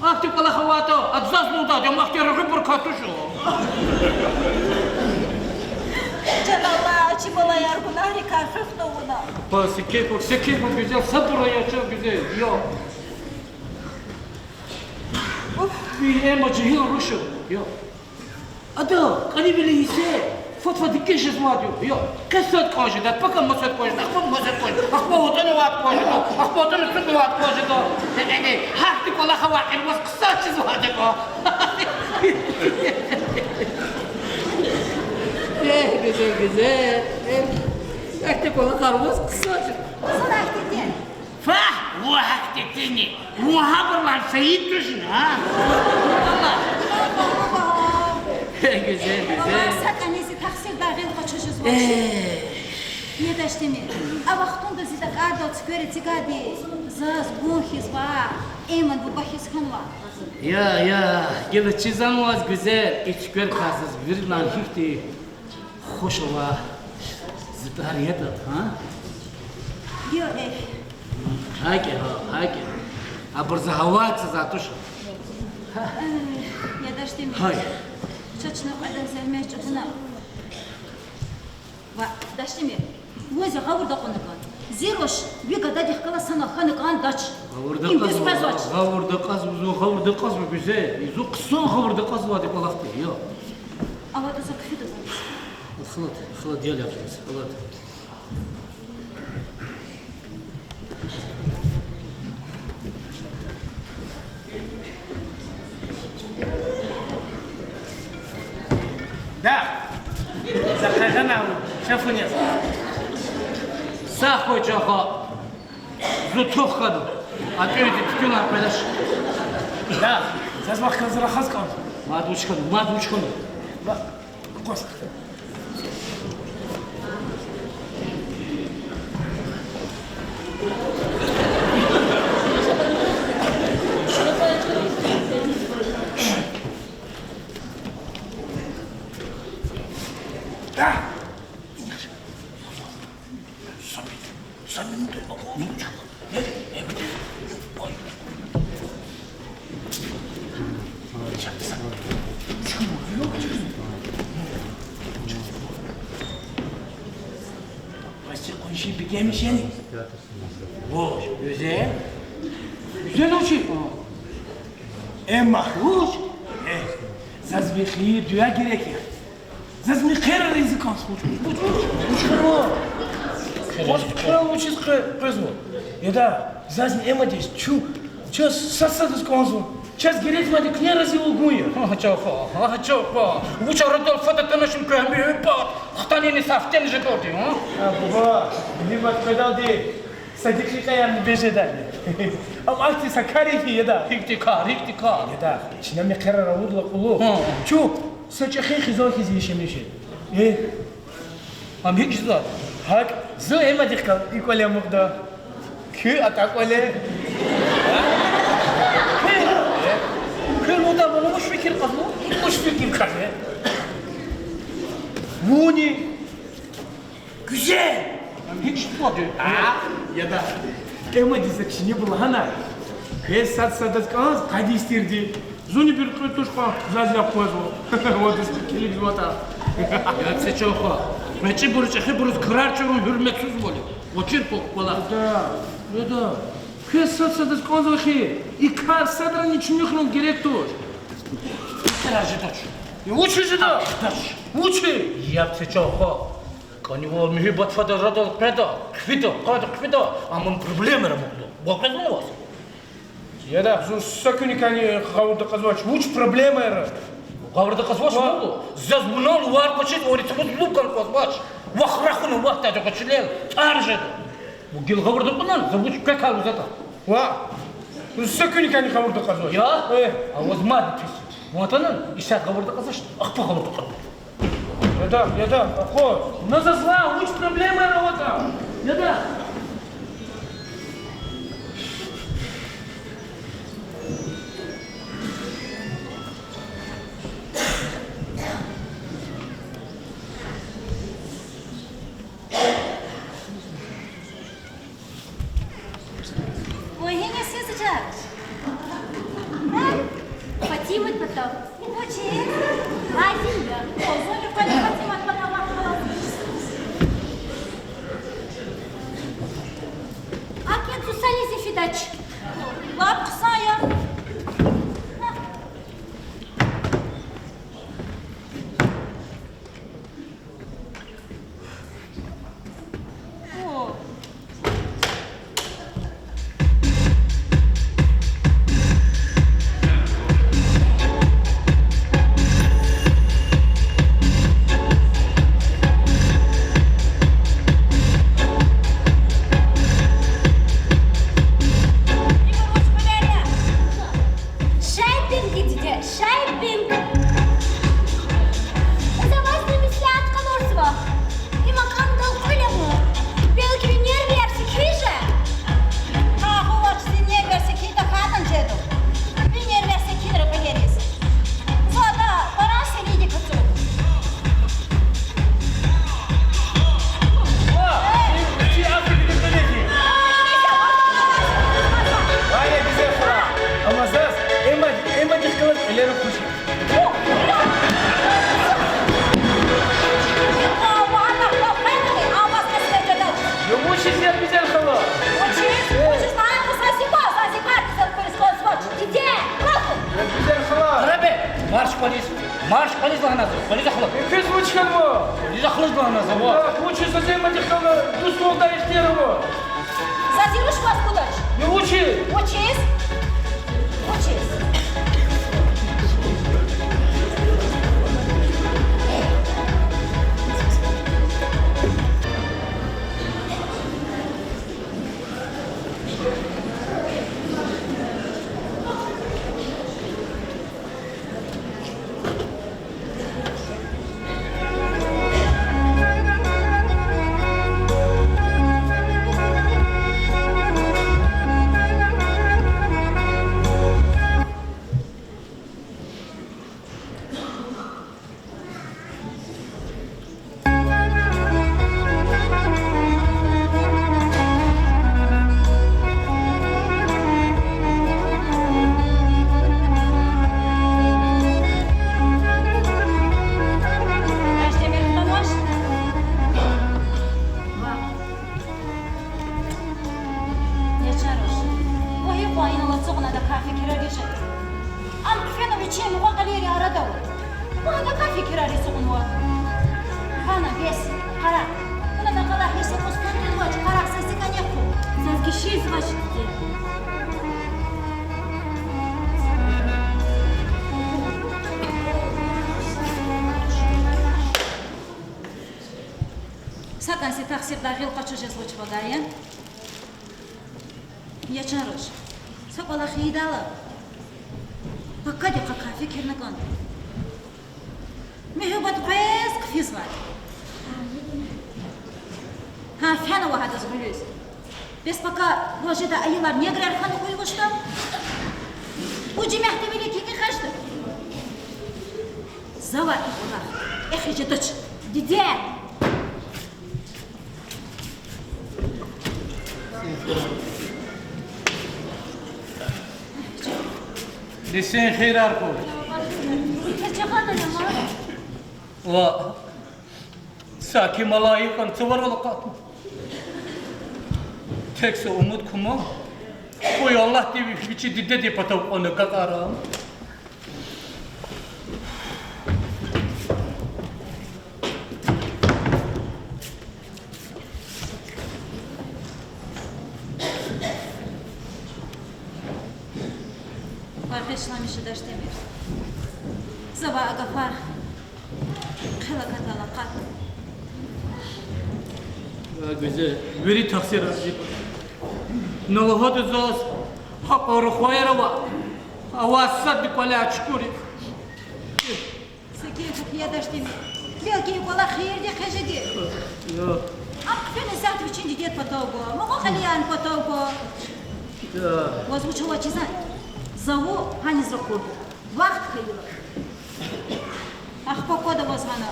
Ахьтин кӀвалах авайтӀа, ада заз лугьудайди я, ам ахьтин регъуьбурукай туш. Чан Аллагь, чи балаяр гунагьрикай хуьх тавуна. Паз, секин хьухь, секин хьухь, Гуьзел, сабур ая, чан Гуьзел, йо. Уф. И Эмма жегьил руш я, йо. Ада кӀанивиле гьиссер фад-фад дикӀиз жезвайди я, йо. Къе сад кӀан жеда, пака маса кӀан жеда, ахпа маса кӀан жеда, ахпа ватӀана авайди кӀан жеда, ахпа ватӀана цугнавайди кӀан жеда. Э, э, э, гьахьтин кӀвалах авай кьил ваз хъсан чизвайди я. Э, Гуьзел, Гуьзел, э, гьахьтин кӀвалахар ваз хъсан чиз. Фагь, вун гьахьтин тини. Вун гьабурлан Саид тушни, а? Гуьзел, Гуьзел. Са кӀани зи тахсирдай гъил къачуз жезвач. Э. Я Дашдемир, а вахтунда зи дакӀарда цуьквер эцигайди заз вун хьиз ваъ, Эмман буба хьиз хьанва. Я, я, гила чизвани ваз, Гуьзел, и цуькверикай заз виринлай гьихьтин хуш ава, зи тӀвар ятӀа, а? Йо, эхь. ГьакӀ я, гьакӀ я. Абур за гьавайда цазвай туш. Э, я Дашдемир. Гьай. Чачна кьведа зегьмет чӀугуна. Ва, Дашдемир, вун зи гъавурда акьуна кӀан. Зируш, ви гададихъ галаз санал хьана кӀандач. Им дуьз къвезвач. Гъавурда кьазва, гъавурда кьазва, гуьзел. Зун хъсан гъавурда кьазвайди кӀвалахди я. Алад, за хъфида. Халат, халат, я лягьмаз, халат. Да. За къайгъана, ша фу нез. Сагъ хьуй, чан хва. Зун тух хьана. А тӀуьнди туьтуьнар къведач. Да, заз вахъ галаз рахаз кӀан. Мад вуч хьана, мад вуч хьана. Ва, къваз. Ваз чи къунши бегенмиш яни? Вуч, гуьзел? Гуьзел вуч я? Эмма вуч? Э, заз ви хийир-дуьа герек я. Заз мехъерар ийиз кӀанзава. Вуч, вуч, вуч хьурай? Вуч хьурай, вучиз къе-, къвезва? Яда, зазни Эммадиз чун, чаз сад-садаз кӀанзава. Чаз герекзавайди куьне разивал гун я. Агь, чан хва, агь, чан хва. Вуч арадал фад атаначни квехъ муьгьуьббат хтанини сафтени жедалди, а? А, буба, муьгьуьббат къведалди са декьикьаярни бес жедайди. Ам ахьтин са кар я хьи, яда. Гьихьтин кар, гьихьтин кар? Яда, чна мехъерар авурдалай кьулухъ, чун са чӀехи хизан хьиз яшамиш жеда. Э? Ам гьикӀ жезватӀа? ГьакӀ, зун Эммадихъ галаз и кӀвале амукьда. Куьн атӀа кӀвале. Куьн, куьн лугьуда, вуна вуч фикир кьазва? Вуч фикир кьазва? Вуни. Гуьзел! Ам гьикӀ жезватӀа? А? Яда. Эммадиз за чинибур лагьана, квез сад-садаз кӀанз къад йис тирди. Зунни буьркьуь туш кьван, заз яб къвезва. Вадаз килигзаватӀа. Я це, чан хва. ГъвечӀибуру чӀехибуруз крар чурун гьуьрметсузвал я. Вачир квахь кӀвалах. Яда, яда. Квез сад-садаз кӀанзава хьи, и кар садрани чуьнуьхрун герек туш. Крар жедач. Я вучиз жеда? Вучиз? Я це, чан хва. КӀанивал муьгьуьббат фад арадал къведа, хъфида, къад хъфида, амма проблемаяр амукьда. Ва къвезва ваз? Яда, зун са куьнивайни гъавурда кьазвач. Вуч проблемаяр? Гъавурда кьазвач вуна? Заз вуна лувар къачуз, вун ритмуз лув гана кьазвач. Вахъ рахуна вахт тада къачуз лел, тӀар жеда. Вун гила гъавурда кьуна, за вуч квекай лугьузватӀа. Ва, зун са куьнивайни гъавурда кьазвач. Я? Э. А ваз мад пис. Вун атана, исятда гъавурда кьазвач, ахпа гъавурда кьада. Яда, яда, акъваз. Вуна заз лагь, вуч проблемаяр аватӀа? Яда. Вай гьиниз сес ачир? Гьа? Фатимат патал. Вучиз? Азия. Озуни къведа Фатимат патал вахъ галаз. Акьван сусализи фидач. Лап хъсан я. Гьа. О. Марш, кӀвализ лагьана заз, кӀвализ ахлакь. Квез вуч хьанва? КӀвализ ахлакь лагьана заз, ва. Вучиз заз ма тахьана, дуствалда ихтияр ава. Заз и руш ваз кудач. Я вучиз? Вучиз? Вучиз? Даждемир, тамаш. Ва. Я чан руш. Вагьи кьван инал ацукьнадакай фикирар жеда. Ам хъфена вичин мукьва-кьилийрин арада ава. Вун адакай фикирар ацукьнава. Гьана, бес, къарагъ. Вун адакай гьич са кӀус кӀан тузвач, къарагъ, са секӀани хъу. Заз гишизвач, диде. СакӀани са тахсирдай гъил къачуз жезвач вавай, я? Я чан руш, са кӀвалах ийидайла, пакадихъ акай фикирна кӀанда. Муьгьуьббат къвез хъфизвай. Гьа, фена вагь адаз гъуьлуьз. Бес пака ваз жедай аялар неграр хьана кӀвалахда. Вучиз мягьтевилик кӀвалахда? Завай и кӀвалах эхиз жедач, диде. Нисин хийирар хьуй. Ва, саки малаикан цаварал акъатна. Тек са умуд кума. Къуй Аллагьди вичи дидедин патав кьван агакьарай. Вагьишламиша, Даждемир. Завай а гафар хъел акатайла акъат. Гуьзел, вири тахсирар зи патав. На лугьуда заз, гьакӀ рухваяр ава, авай садни кӀваляй чукурик. Секин хьухь, я Даждемир. Белки и кӀвалах хийирдихъ жеди. Ам хъфена исятда вичин дидедин патав гва, мукьва-кьилийрин патав гва. Ваз вуч авачиз лагьайтӀа, за вун гьаниз ракъурда. Вахт хьайила. Ахпа квада ваз гьана.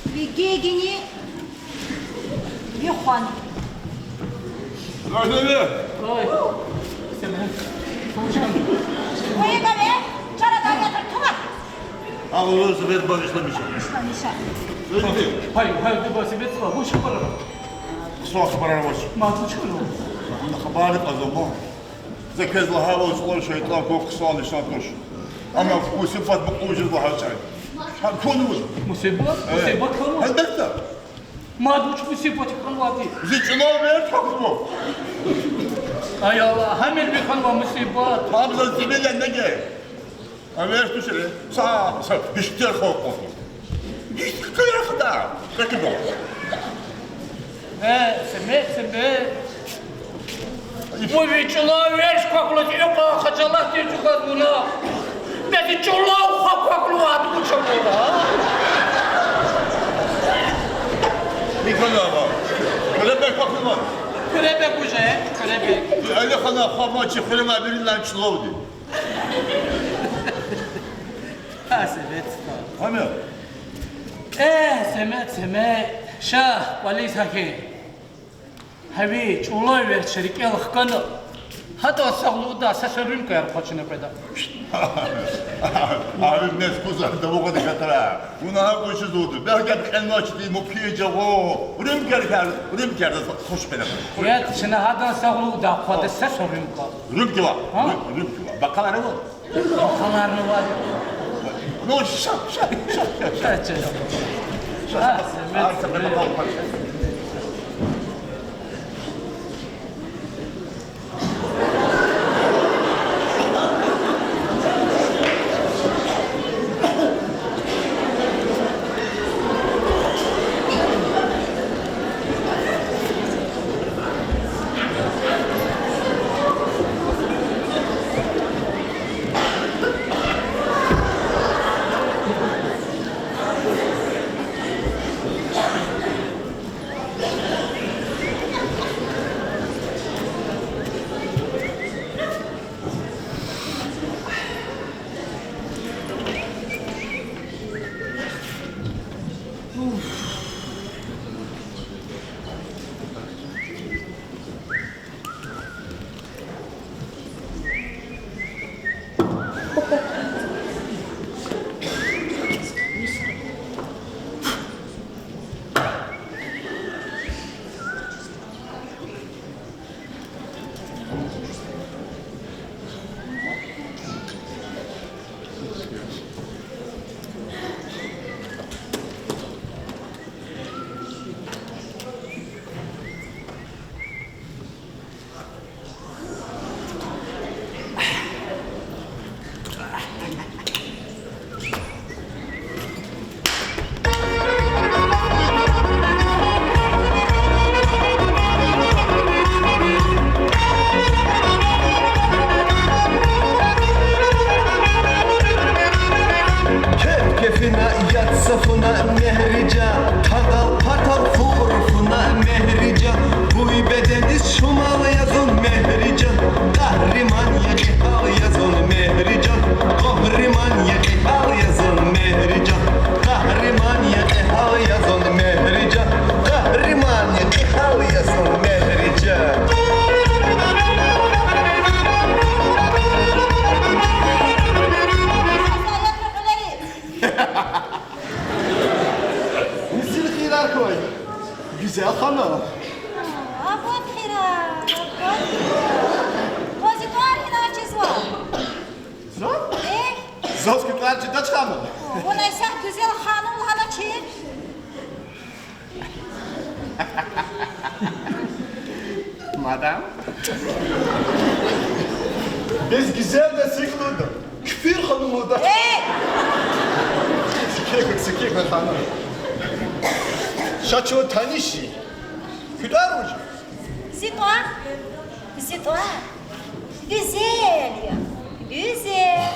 Ви гегини, ви хвани. Ой. Куьне каве, чара дагъна тума. Алло, Зубер, багъишламиша. Багъишламиша. Гьай, гьай, дуба, Зубер, вуч хабар ава? Хъсан хабар авач. Мад вуч хьанва? Хабар кьазва ман. За квез лагьайвал, чӀулав шейтӀан кван хъсан лишан туш. Амма мусибат мукьув жез лагьай чӀал. Гьа, кванва. Мусибат? Э. Мусибат хьанва? Гьелбетда. Мад вуч мусибат хьанвайди? Зи чӀулав верч квахьнава. Ай Аллагь, гьамир ви хьанва мусибат. Гьам заз зимилен неге. А верч тушире, са, са, гьиштер халкь квахьна. Гьихьтин кьве хада, кьве кьида. Э, Семет, Семет. Вун ви чӀулав верч квахьнаваз икьван хажалатдиз чӀугваз вуна. Бес чӀулав хва квахьнавайди вуч авуна, а? Михаил ага, Куьребег квахьнава. Куьребег уже, Куьребег. Алихана хва ман чи хуьрена виринлай чӀулавди. Гьа, Семет стха. Гьамир. Э, Семет, Семет, ша, кӀвализ гьахьин. Гьа ви чӀулав верч рикӀел хкана, гьадан сагълугъдай са-са рюмкаяр къачуна къведа. Гьа ви нез кузар тавугъа дикатара. Вуна гьа къуй чизва, белки кьенвачди мумкин жагъу. Рюмкаяр, рюмкаярза хуш къведа. Я, чна гьадан сагълугъдай къведа са-са рюмка. Рюмкаяр? Гьа? Рю-, рюмкаяр. Бокалар ава? Бокаларни ава. Ну, ша, ша, ша, ша, ша. Ша, ша. Кеф-кефина яд сафуна Мегьрижан, тадал-патал фур-фуна Мегьрижан, буй бедендиз шумал я зун Мегьрижан, къагьриман я, кьегьал я зун Мегьрижан, къагьриман я, кьегьал я зун Мегьрижан, къагьриман я, кьегьал я зун Мегьрижан, къагьриман я, кьегьал я зун Мегьрижан. Мисил хийирар квай, гуьзел ханум. Абур хийирар, абур хийирар. Ваз и тӀвар гьинай чизва? Заз? Э? Заз куь тӀвар чидач, ханум. Вуна исятда гуьзел ханум лагьаначир. Мадам. Бес гуьзел де сикӀ лугьуда. Куьфер ханум лугьуда. Э! Сикек, сикек, ханум. Ша чун таниш я. Куь тӀвар вуч я? Зи тӀвар? Зи тӀвар гуьзел я. Гуьзел.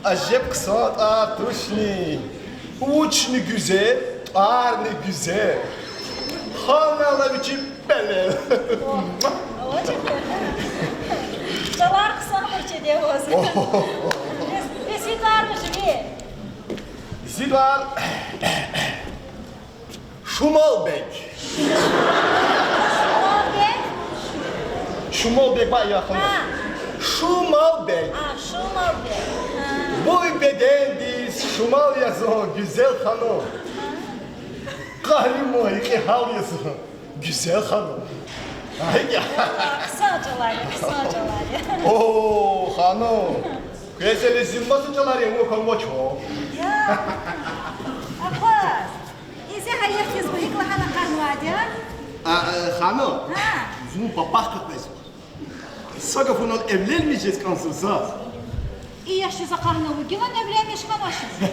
Ажеб хъсан тӀвар тушни. Вучни гуьзел, тӀварни гуьзел. Ханумар вичи пелел. О, о, чӀавар хъсан бур чи девоз. О. Бес, бес зи тӀвар вуж я? Зи тӀвар Шумалбег. Шумалбег? Шумалбег ваъ, я ханум. Гьа. Шумалбег. А, Шумалбег. Гьа. Буй бедендиз шумал я зун, гуьзел ханум. Къагьриман я, кьегьал я зун, гуьзел ханум. Ай я. Хъсан чӀалар я, хъсан чӀалар я. О, ханум. Квез зи маса чӀалар я, вун хьанвач. Я. Акваз. Изи гьа яхъ хьиз гьикӀ лагьана къанвайди я? А, а, ханум, гьа, зун папахъ къекъвезва. Са гафунал эвленмиш жез кӀанзава заз. И яшдиз акъахна вугилан эвленмиш хьанвачиз.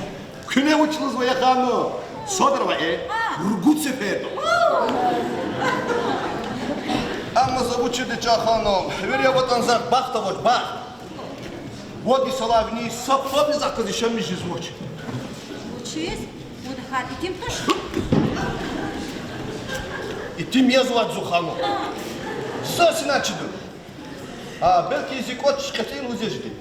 Куьне вуч лугьузва, я ханум? Садра ва э, гьа, ругуд сеферда. Амма за вучиз, я ханум, вири аватӀани захъ бахт авач, бахт. Вад йисалай вини са пабни захъ галаз яшамиш жезвач. Вучиз? Вун гьар итим туш. Итим яз вад зун, ханум. Заз ина чида. А, белки зи кӀвач кьетӀен лугьуз жеди.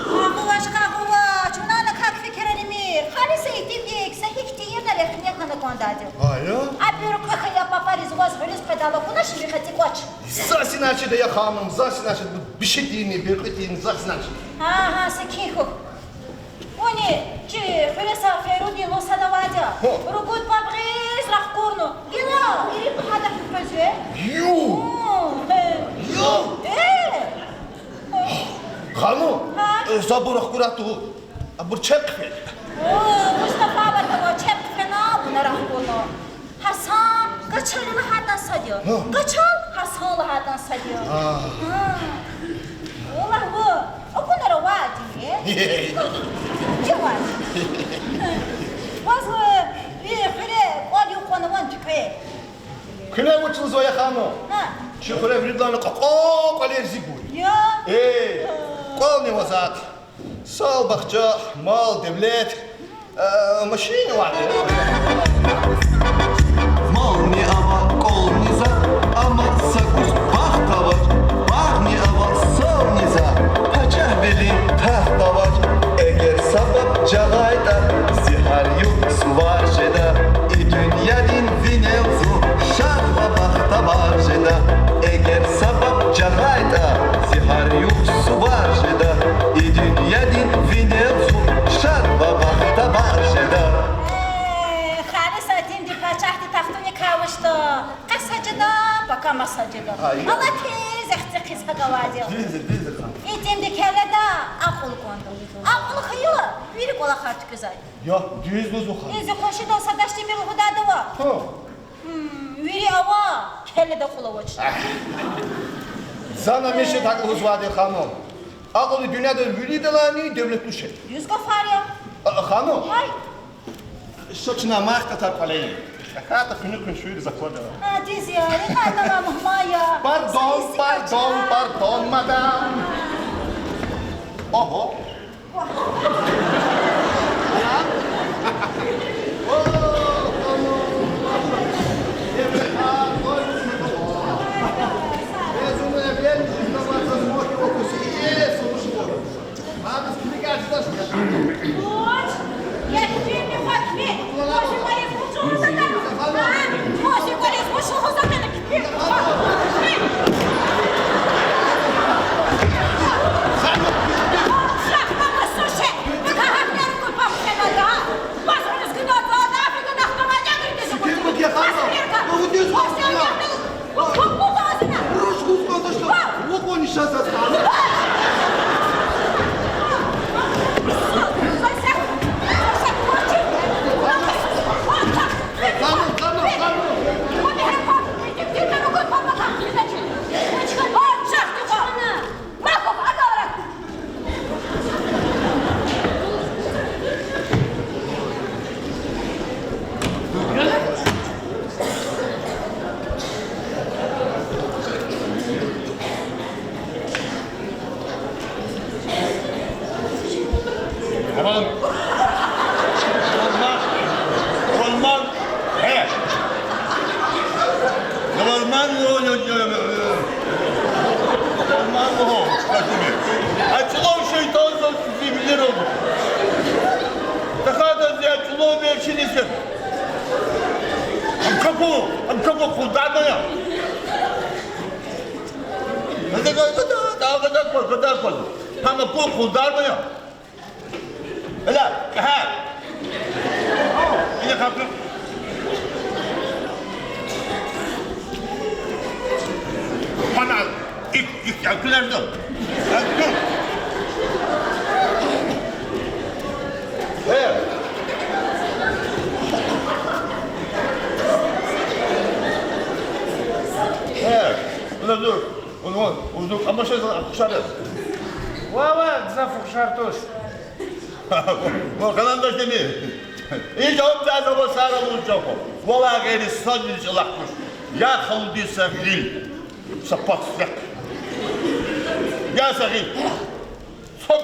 Къагъвач, къагъвач, вуна ана как фикирар ийимир. Халиса итимдик са гьихьтин ийирна рехне хьана кӀандайди. Гьа я? А буьркьуь хьайи папариз ваз гъуьлуьз къведайла акуначни ви кьетӀи кӀвач? Заз ина чида, я ханум, заз ина чида, бишедини, буьркьуьдини, заз ина чида. Гьа, гьа, секин хьухь. Вуни чи хуьресар Фейрудин лугьуз сад авайди я. Гьа. Ругуд паб гъиз рахкурна. Гила, ирид пагьада хьухь квез ви. Ю! Гьу. Ханум, гьа? Э, за абур ахкурай тугъ. Абур чеб хъфена. О, Мустафа ватава чеб хъфена, вуна рахкуна. Гьасан, качал лагьайтӀа сад я. Гьа. Качал Гьасан лагьайтӀа сад я. А. Гьа. Валлагь, ву, акунара ваъди. Чавай. Ваз, э, ви хуьре кӀвал юкъвана ван туькӀвей. Куьне вуч лугьузва, я ханум? Гьа. Чи хуьре виридалайни кьакьан кӀвалер зи гуй. Я? Э, кӀвални ава заз. Сал-бахча, мал-девлет, э, машин авайди. Мални ава, кӀвални за, амма са кӀус бахт авач, багъни ава, сални за, пачагьвилин тахт авач. Эгер са паб жагъайтӀа, зи гьар юкъ сувар жеда, и дуьньядин винел зун шад ва бахтавар жеда. Эгер са паб жагъайтӀа, зи гьар юкъ сувар жеда, и дуьньядин винел зун шад ва бахтавар жеда. Э, халис итимди пачагьди тахтуникай авачтӀа, къе са жеда, пака маса жеда. Ай. Алатай зехци хъис гьакӀ авайди я. Дуьз я, дуьз я, ханум. Итимди келеда акьул кӀанда. Акьул хьайила, вири кӀвалахар туькӀуьрзавайди я. Я, дуьз лугьузва, ханум. Э, зи къуншидал са дашдин мир лугьудайда ава. Гьа. Гьм, вири ава, келеда акьул авач. Зани гьамиша гьакӀ лугьузвайди я, ханум. Акьул дуьньяда виридалайни девлетлу шей. Дуьз гафар я. А, ханум. Гьай. Ша чна мах катар кӀвале. ТахьайтӀа хуьни къуншийриз аквада. А, дуьз я, икьван мугьман я. Пардон, пардон, пардон, мадам. Ого. Гьарам. Гьарам. Гьарам. Гье. Гьарам. Гьарам. Гьарам. А чӀулав шейтӀан заз зи вилер алда. ТахьайтӀа зи а чӀулав вилер чириз. Ам капу, ам капу хъундармая. Гада, гада, гада, гада, гада, гада. Гьана пул хъундармая. Эла, гьа. Ина хапна. Гьана, ик, ик, акунарда. Акун. Э. Э, ана зур. Вун, вун, вун зур къамаша за хушариз. Ва, ва, гзаф хушар туш. Ва къаландаш деми. И жаваб за, за ва сара вун жаваб. Валай гъейри садни чӀалахъ туш. Я халуди са гъил. Са пак сек. Я са гъил. Цоп.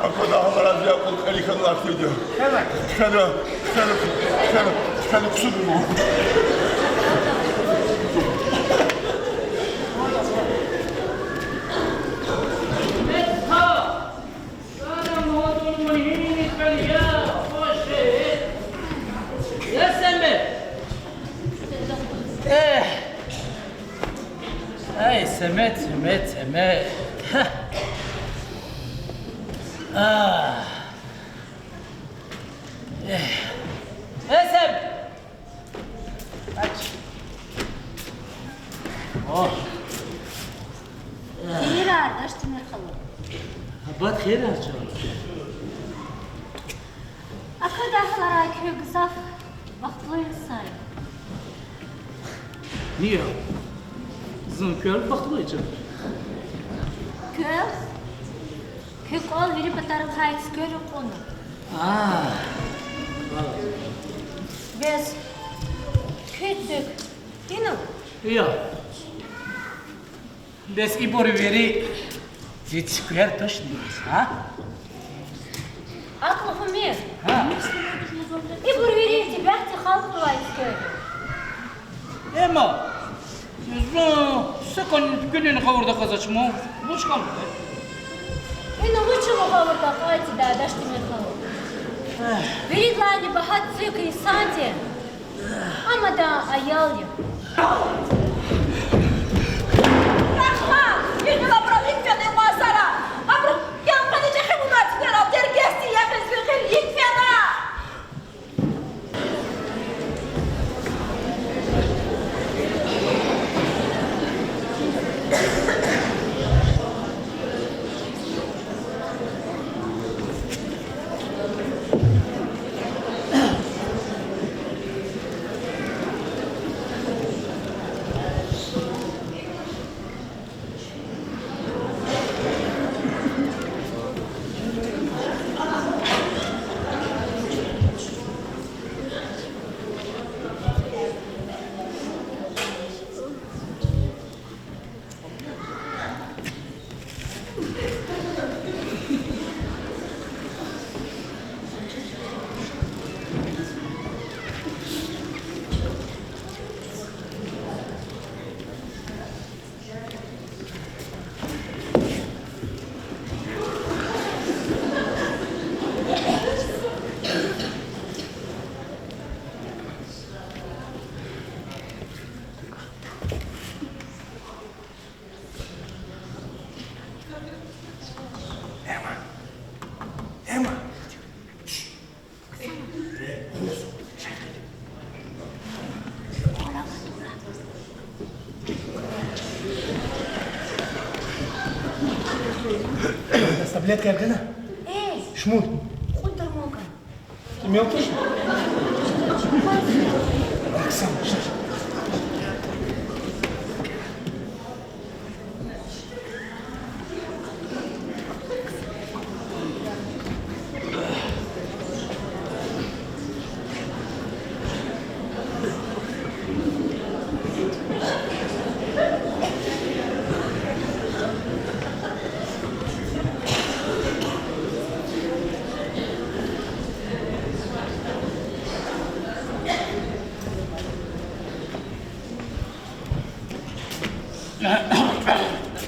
Аквада гьамара зи акьул кьери хьанвай хьтинди я. Хьана, хьана, хьана, хьана ксудун. Эй, Семет, Семет, Семет. Весем! Ач. О. Хийирар, Дашдемир халу. Абад хийирар, чан. Аквадай гьаларай куьн гзаф бахтлу инсан я. Низ я? Зун квел бахтлу я, чан. Квел? Куь кӀвал вири патарихъай цуьквер кьуна. А. Бес, куь цуьк ина? Я. Бес ибур вири зи цуьквер тушни, а? АкӀ лугьумир. Гьа. Ибур вири дибягьти халкьдилай цуьквер я. Эма, зун са кӀвалин гъавурда акъвазачма, вуч кӀан? Ина вуч гъавурда акъвазда, Дашдемир халу? Виридалайни багьа цуьк инсанди, амадан аял я. Рахман, гила абурал рикӀ фена, масара. Абуру ялкъвена чӀехи вуна цуькверал, дергесди ягъиз ви гъил рикӀ фена. Таблетка ягъана? Э, шумуд? Кьуд дарман кӀан. Ты мёд туш? Оксан, шаш.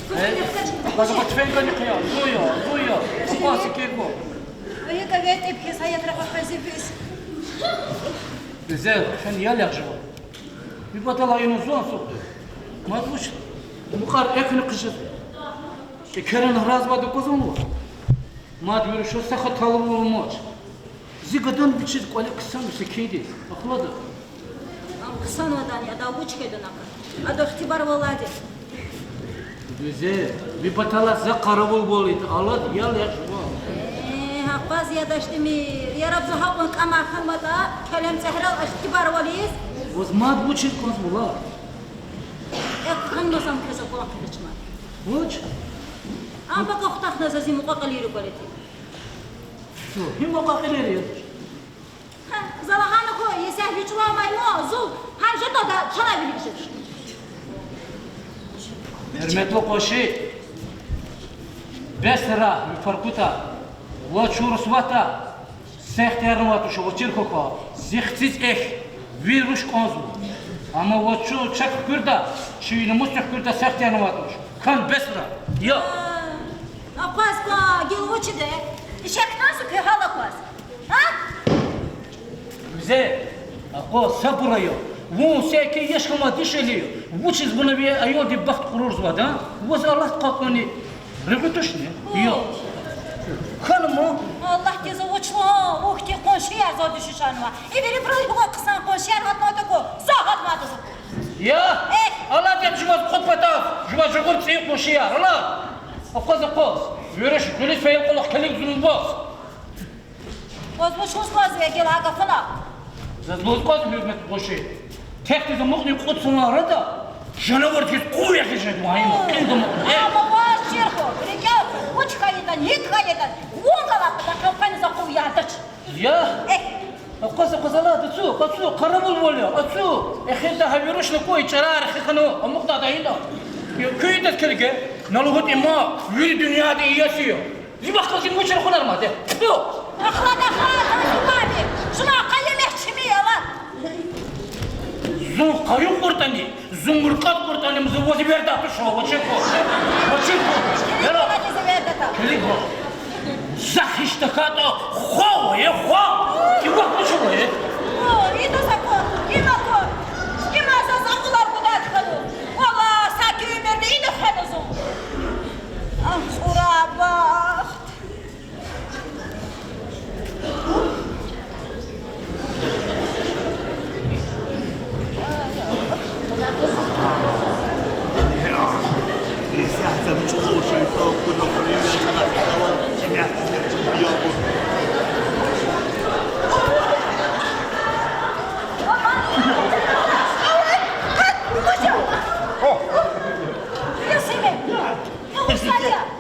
Э, база, ба тфенгани хъия, зун я, зун я, сукъаси киргу. Ая, кавет эпхьиз, гьаятра къакъвезифиз. Гуьзел, фена ял ягъ жува. Ви патала ина зун сухту. Мад вуч мукьвара экуьнихъ хъжеда. Э, Керен размада кузунва. Мад вири шу са хаталувал амач. Зи гадани вичиз кӀвале ксану секиндиз. Ахлада. Ам хъсанватӀани, адал вуч хьайитӀани акъат. Ада ихтибарвал алайди. Гуьзел, ви патала за къаравулвал ийида, алад, ял ягъ жува. Э, акъваз, я Дашдемир, яраб за гьакьван кӀамар хьанватӀа, келем цегьрал ихтибарвал ийиз. Ваз мад вучиз кӀанзавайди я? Э, кхьенваз ам квез акван хъийидач ман. Вуч? Ам пака хутахна за зи мукьва-кьилийрин кӀвале тир. Гьи мукьва-кьилийри я? Гьа, за лагьана хьи, исятда ви чӀулав маймун зул гьам жедайла чалай вилик жеда. Гьуьрметлу къунши, бесра ви фаркута, ваз чун рушзаватӀа, са ихтиярни авайд туш, ваз чир хьухь, зи хциз эхь, ви руш кӀанзава. Амма ваз чун чак хкуьрда, чи намус чак хкуьрда, са ихтиярни авайд туш. Кван бесра. Я. Акъваз кван, гила вучиз? Ишехъ кван, зи квел гьал акваз. А? Гуьзел, акъваз, сабур ая. Вун са еке яш хьана дишегьли я. Вучиз вуна ви аялдин бахт кьурурзавайди я? Ваз Аллагьди къакъуни регъуь тушни? Я. Ханум, Аллагьди за вуч лугьун, вахъти къуншияр заз дуьшуьш хьанва. И вирибуру гьикьван хъсан къуншияр гьатнатӀа кӀан, за гьатнатӀа заз. Я? Э? АлатӀа жуваз кьуд патаз, жуваз жугъур цӀийи къуншияр, ала? Акъваз, акъваз. Вируш гуьлуьз фейи кьулухъ килиг зун ваз. Ваз вуч лугьуз кӀанзава гила а гафуна? Заз лугьуз кӀанзава, гьуьрметлу къунши. Текди за амукьна кьуд йисан арада жанавур хьиз къув ягъиз жеда вун, гьа има, кьилди амукьна. Э? Амма ваз чир хьуй, рикӀел хьуй, вуч хьайитӀани, гьикӀ хьайитӀани, вун галай патахъ къвез за къув ядач. Я? Э. Акъваз, акъваз, ала, ацу, ацу, къаравулвал я, ацу. Эхирда гьа вирушни кӀвай чӀарар хьи хьана, амукьна ада гьина. Я, куьн идаз килиге, на лугьуда, има вири дуьньядин иеси я. Зи вахт кьазин вучар хьунар мад я. Тьфу! Ахлад, ахлад, ахлад, ахлад. Шуна къайи мехчими яла. Зун къайи кьуртӀани, зун муркӀад кьуртӀани, ам за ваз эверда туш, вачир хьуй. Вачир хьуй. Яра. Ваз эверда туш. Килиг ваъ. За хьиз тахьайтӀа хва я, хва. И вахт вуч ава, э? О, ида за ква, има ква. Има заз акьулар гудай хьанва. Валлагь, саки уьмуьрда ида хвена зун. Агь, кьурабах.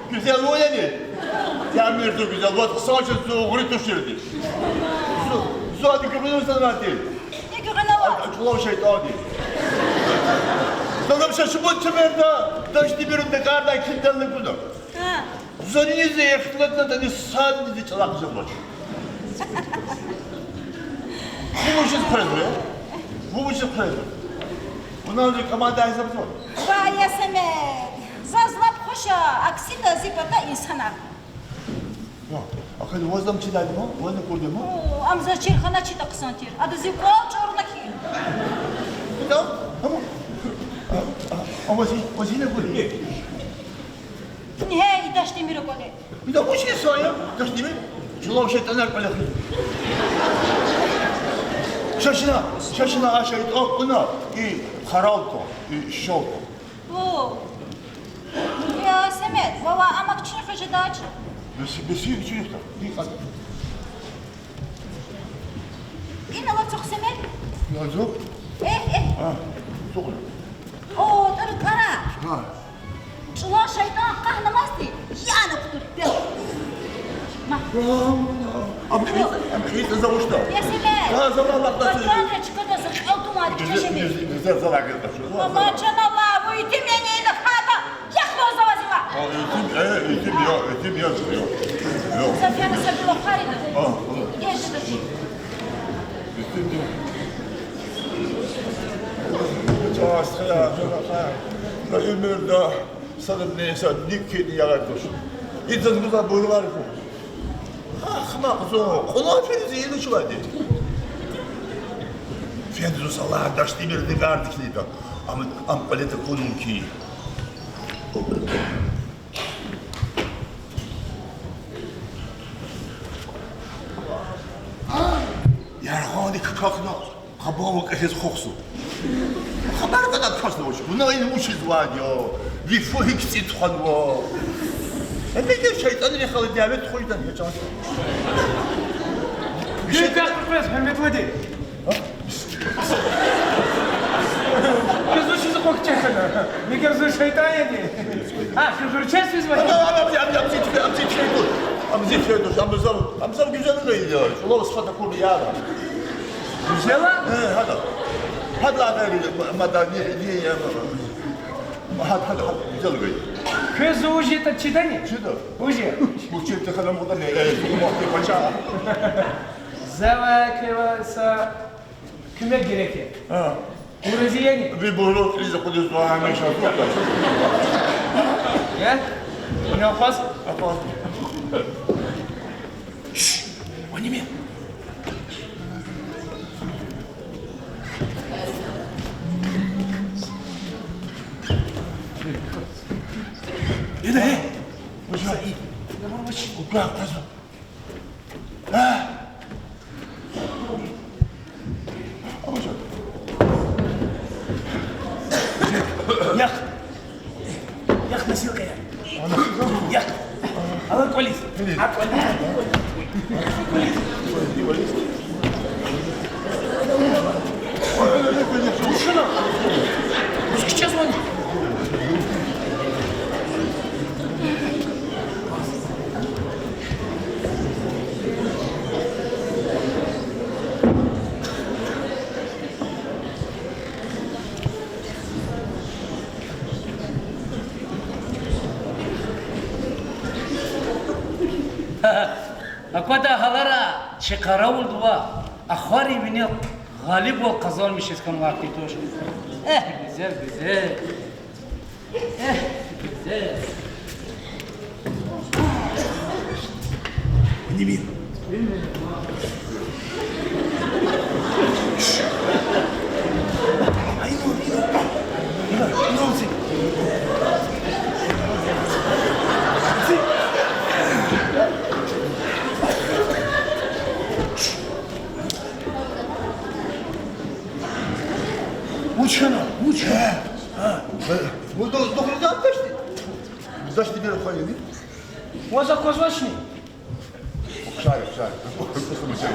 Гуьзел вуч яни? Я мерзу гуьзел, ваз хъсан чиз зун гъури туширди. Зу-, зу ади гуьгъуьнуз санати. Икьи гуьгъуьнава. А, чӀулав шейтӀанди. Зазам шашман чемерда, дашдимир дакӀардай киндални гуна. Гьа. Зани низ ихтилатнатӀани садни зи чӀалахъ жезвач. Ву вучиз хъвезва? Ву вучиз хъвезва? Вуна зи команда гьисабзава. Вай, я Семед, заз лап хуш я аксида зи пата инсанар. Я, ахпа ваз ам чидайди ма, ваз акурди ма. О, ам заз чир хьана чида хъсан тир. Ада зи кӀвал чӀурна хьи. Да, ама, а, а, а ваз и, ваз и на гури. Гьей, и Дашдимир аквада. Ида вуч инсан я, Дашдимир? Чулав шейтӀанар кӀвале хьиз. Шашна, шашна а шейтӀан кьуна, и харал тун, и шал тун. О. Я Семед, вава, амак чуьнуьхиз жедач. Бес, бес, и чуьнуьхда. И къад. Ина ала цух, Семед. Я, цух? Э, э. А, цух. О, тӀур кара. Ма. Чулав шейтӀан къагьнамазди яна кутур пел. Ма. Ам хи-, ам хизан завушда. Я Семед. Ва завал лакъда. Патронра чкада за кьел тумар чешеми. Гуьзел, гуьзел, гуьзел, гуьзел. Ама чан Аллагь, ву итим яни ина хада. Яхло завазила. А, итим, э, итим я, итим я, я. Я. Софьяна Сабила харида. А, а. Гежда чи. Итим я. Част я, я. На уьмуьрда садни са дикини ягъар туш. Идаз гуза буйругъар хьу. Ахмакь зун, кьуна фириз иличвади. Фензу сала Дашдимир дигардик лида. Ам, ам кьвале такун мумкин. Яргъани какахьна, къабава кӀехиз хухзу. Хабар гана каснавач, вуна ина вучизвайди я, ви фу гьикӀ цӀи тухванва. Э, бегер шейтӀанрин хала дяве тухуй жедан гьа чӀал. Гьуьрметлуди. А? Квез вучиз акъваз чехьана? Мегер зун шейтӀан яни? А, куь гъуьрчез физва? Ам, ам, ам, ам, ам зи тфей, ам зи тфей туш, ам зи тфей туш, ам зав, ам зав гуьзел гайила, чулав сифат акурла яра. Гуьзела? Э, гьада. Гьада гъейри, ма-, мадани, ни, я, ма-, гьада, гьада, гьада, гуьзел гайила. Квез зун вуж ятӀа чидани? Чида. Вуж я? Вучиз тахьана мугъдани, э, мухти пача. Зава квева са куьмек герек я. А. Бурази яни? Ви буру, из акъудиз ва гьамиша зурда. Я? Ина акъваз? Акъваз. Шш! Вани ми? Ида, э! Саид. Набур вач. Укра, акъваз. Яхъ. Яхъ, носилка яхъ. Яхъ. Ала кӀвализ. А кӀвализ. Шуна. КичӀе зун. Аквадай гьалара чи къаравулда ва ахварин винел гъалибвал къазанмишиз хьанвай хьтин туш. Эхь, гуьзел, гуьзел. Эхь, гуьзел. Вуч хьана, вуч хьана? Ваз аквазвачни? Ухшар, ухшар. Ухшар.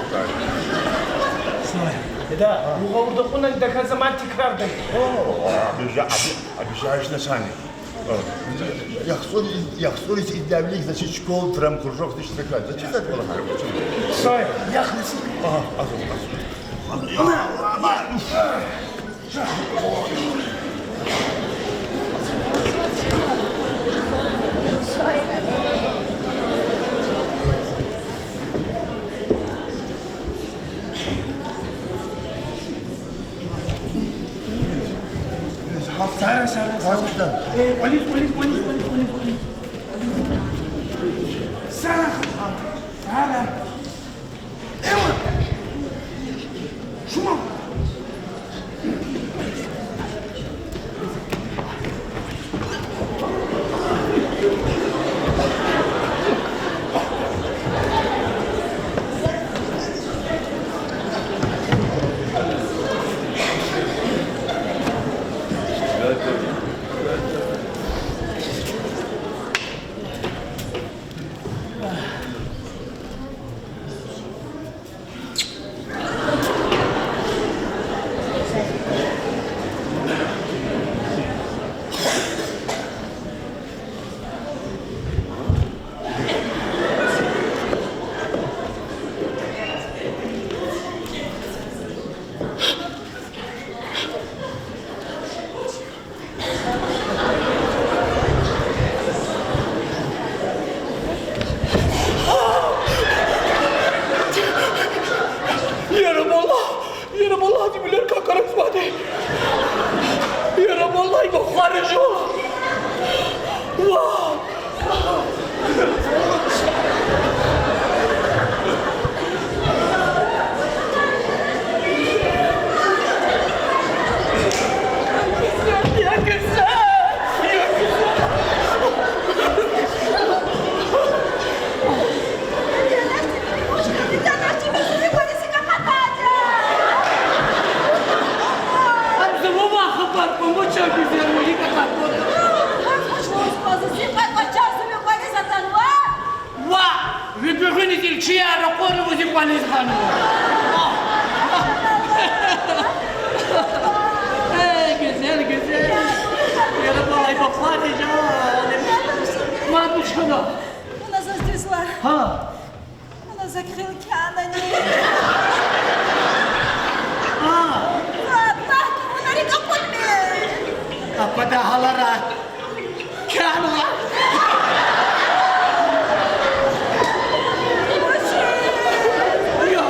Деда, вун гъавурда кьуна, дагьа заман тикрардай. Обижаешь на сани. Яхцӏур, яхцӏуриз идалай вилик за чи школа, драм кружокдиз иштиракай. За чиз кӏвалахар. Сай. Яхцӏур. Ага, азур, азур. Сара, Сара, Сара. Э, кӏвализ, кӏвализ, кӏвализ, кӏвализ, кӏвализ, кӏвализ. Сара, Сара. Эва. Шума. Яраб Аллагь, яраб Аллагь, дибилер какаракзавайди. Яраб Аллагь, ибур хварай жува. Вагь! Ва ви буьгъуьниз илчияр ракъурна вузи кӏвализ гъанва. Э, гуьзел, гуьзел. Яраб Аллагь, бахтар жан. Мад вуч хьана? Вуна заз дуьз лагь. Гьа. Вуна за гъил кянани? А. Ва, Аллагьди вуна рикӏ акъудмир. Аквадай гьалара. Кяна. Я,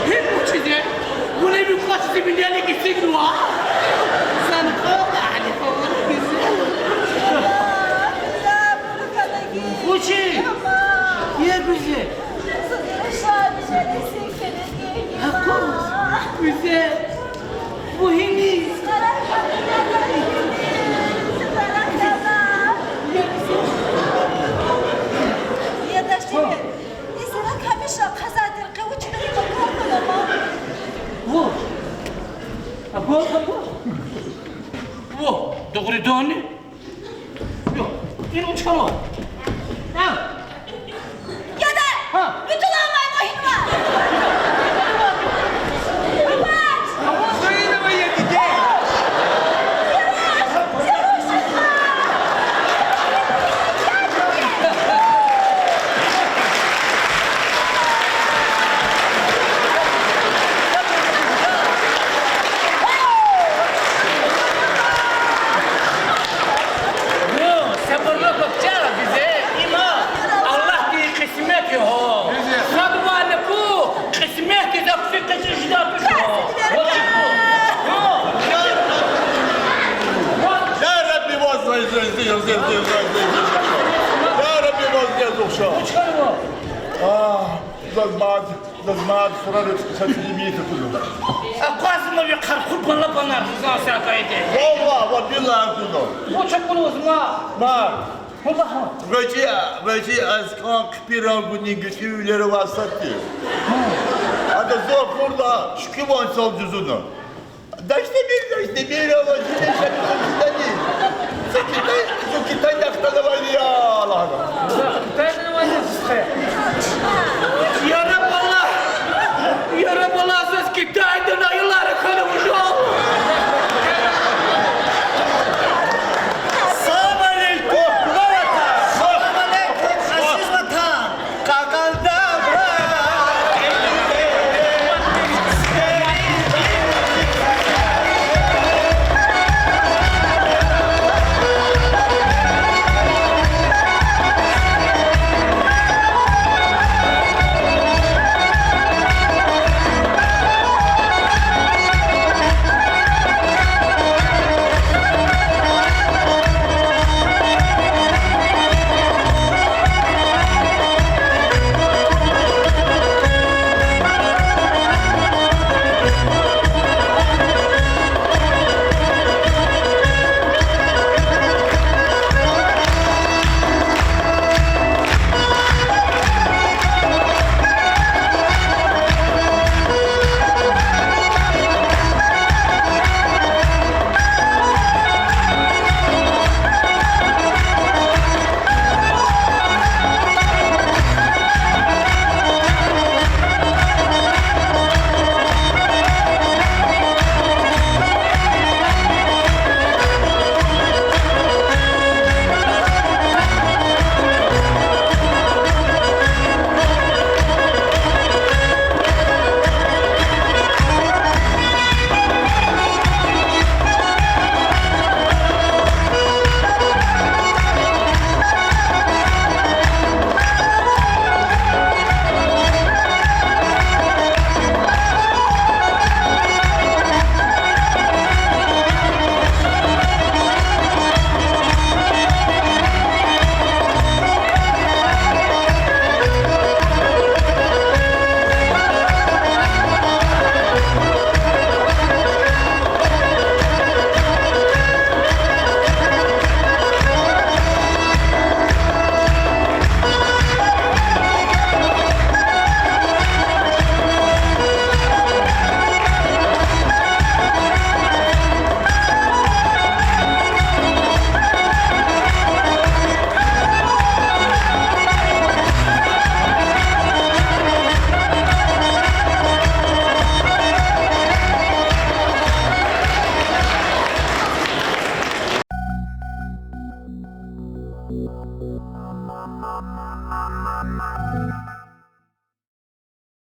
гьикӏ вучиз я? Вуна ви квачиз винелик эцигнава. Зани кьван али кьван гуьзел. Вучиз? Я гуьзел. Акъу, гуьзел. Ву гьиниз? Ву. Акъу, акъу. Ву, дугъриданни? Ю, ин вуч хьанва? А? Яда! Ха? Вичи ламай мугьимва! Авач! Авач! Авач! Ну, сабурлу квахчара бизе, има Аллагьдин кьисмет я гьа. Садвайни пу кьисметдиз акси къечӀи жедай туш гьа. Вачи пу. Я Рабби, ваз, ваз, ваз, ваз, ваз, ваз, ваз, ваз, ваз, ваз. Я Рабби, ваз, ваз, ваз. Вуч хьанва? А, заз мад, заз мад сура рецӀ са цӀийи мийит акуна. Акъвазма ви къаркъу балабанар, хизан сятайди. Валлагь ва биллагь акуна. Вуч акуна ваз ма? Ма. Гъвечӏи, гъвечӏи аскӏан хъипи рангунин гуьцӏуьвилер авай сад тир. Ада зун акурла, шуькӏуь ванцал жузуна. Дашдемир, Дашдемир, ава жуьре шакал жидани. Зун Китай, зун Китайдай хтанавайди я, лагьана. Китайдин авайди я, стхе. Яраб Аллагь! Яраб Аллагь, заз Китайдин аялар хьана вужал! Салам алейкум, гула ватан! Салам алейкум, азиз ватан! Къакъанда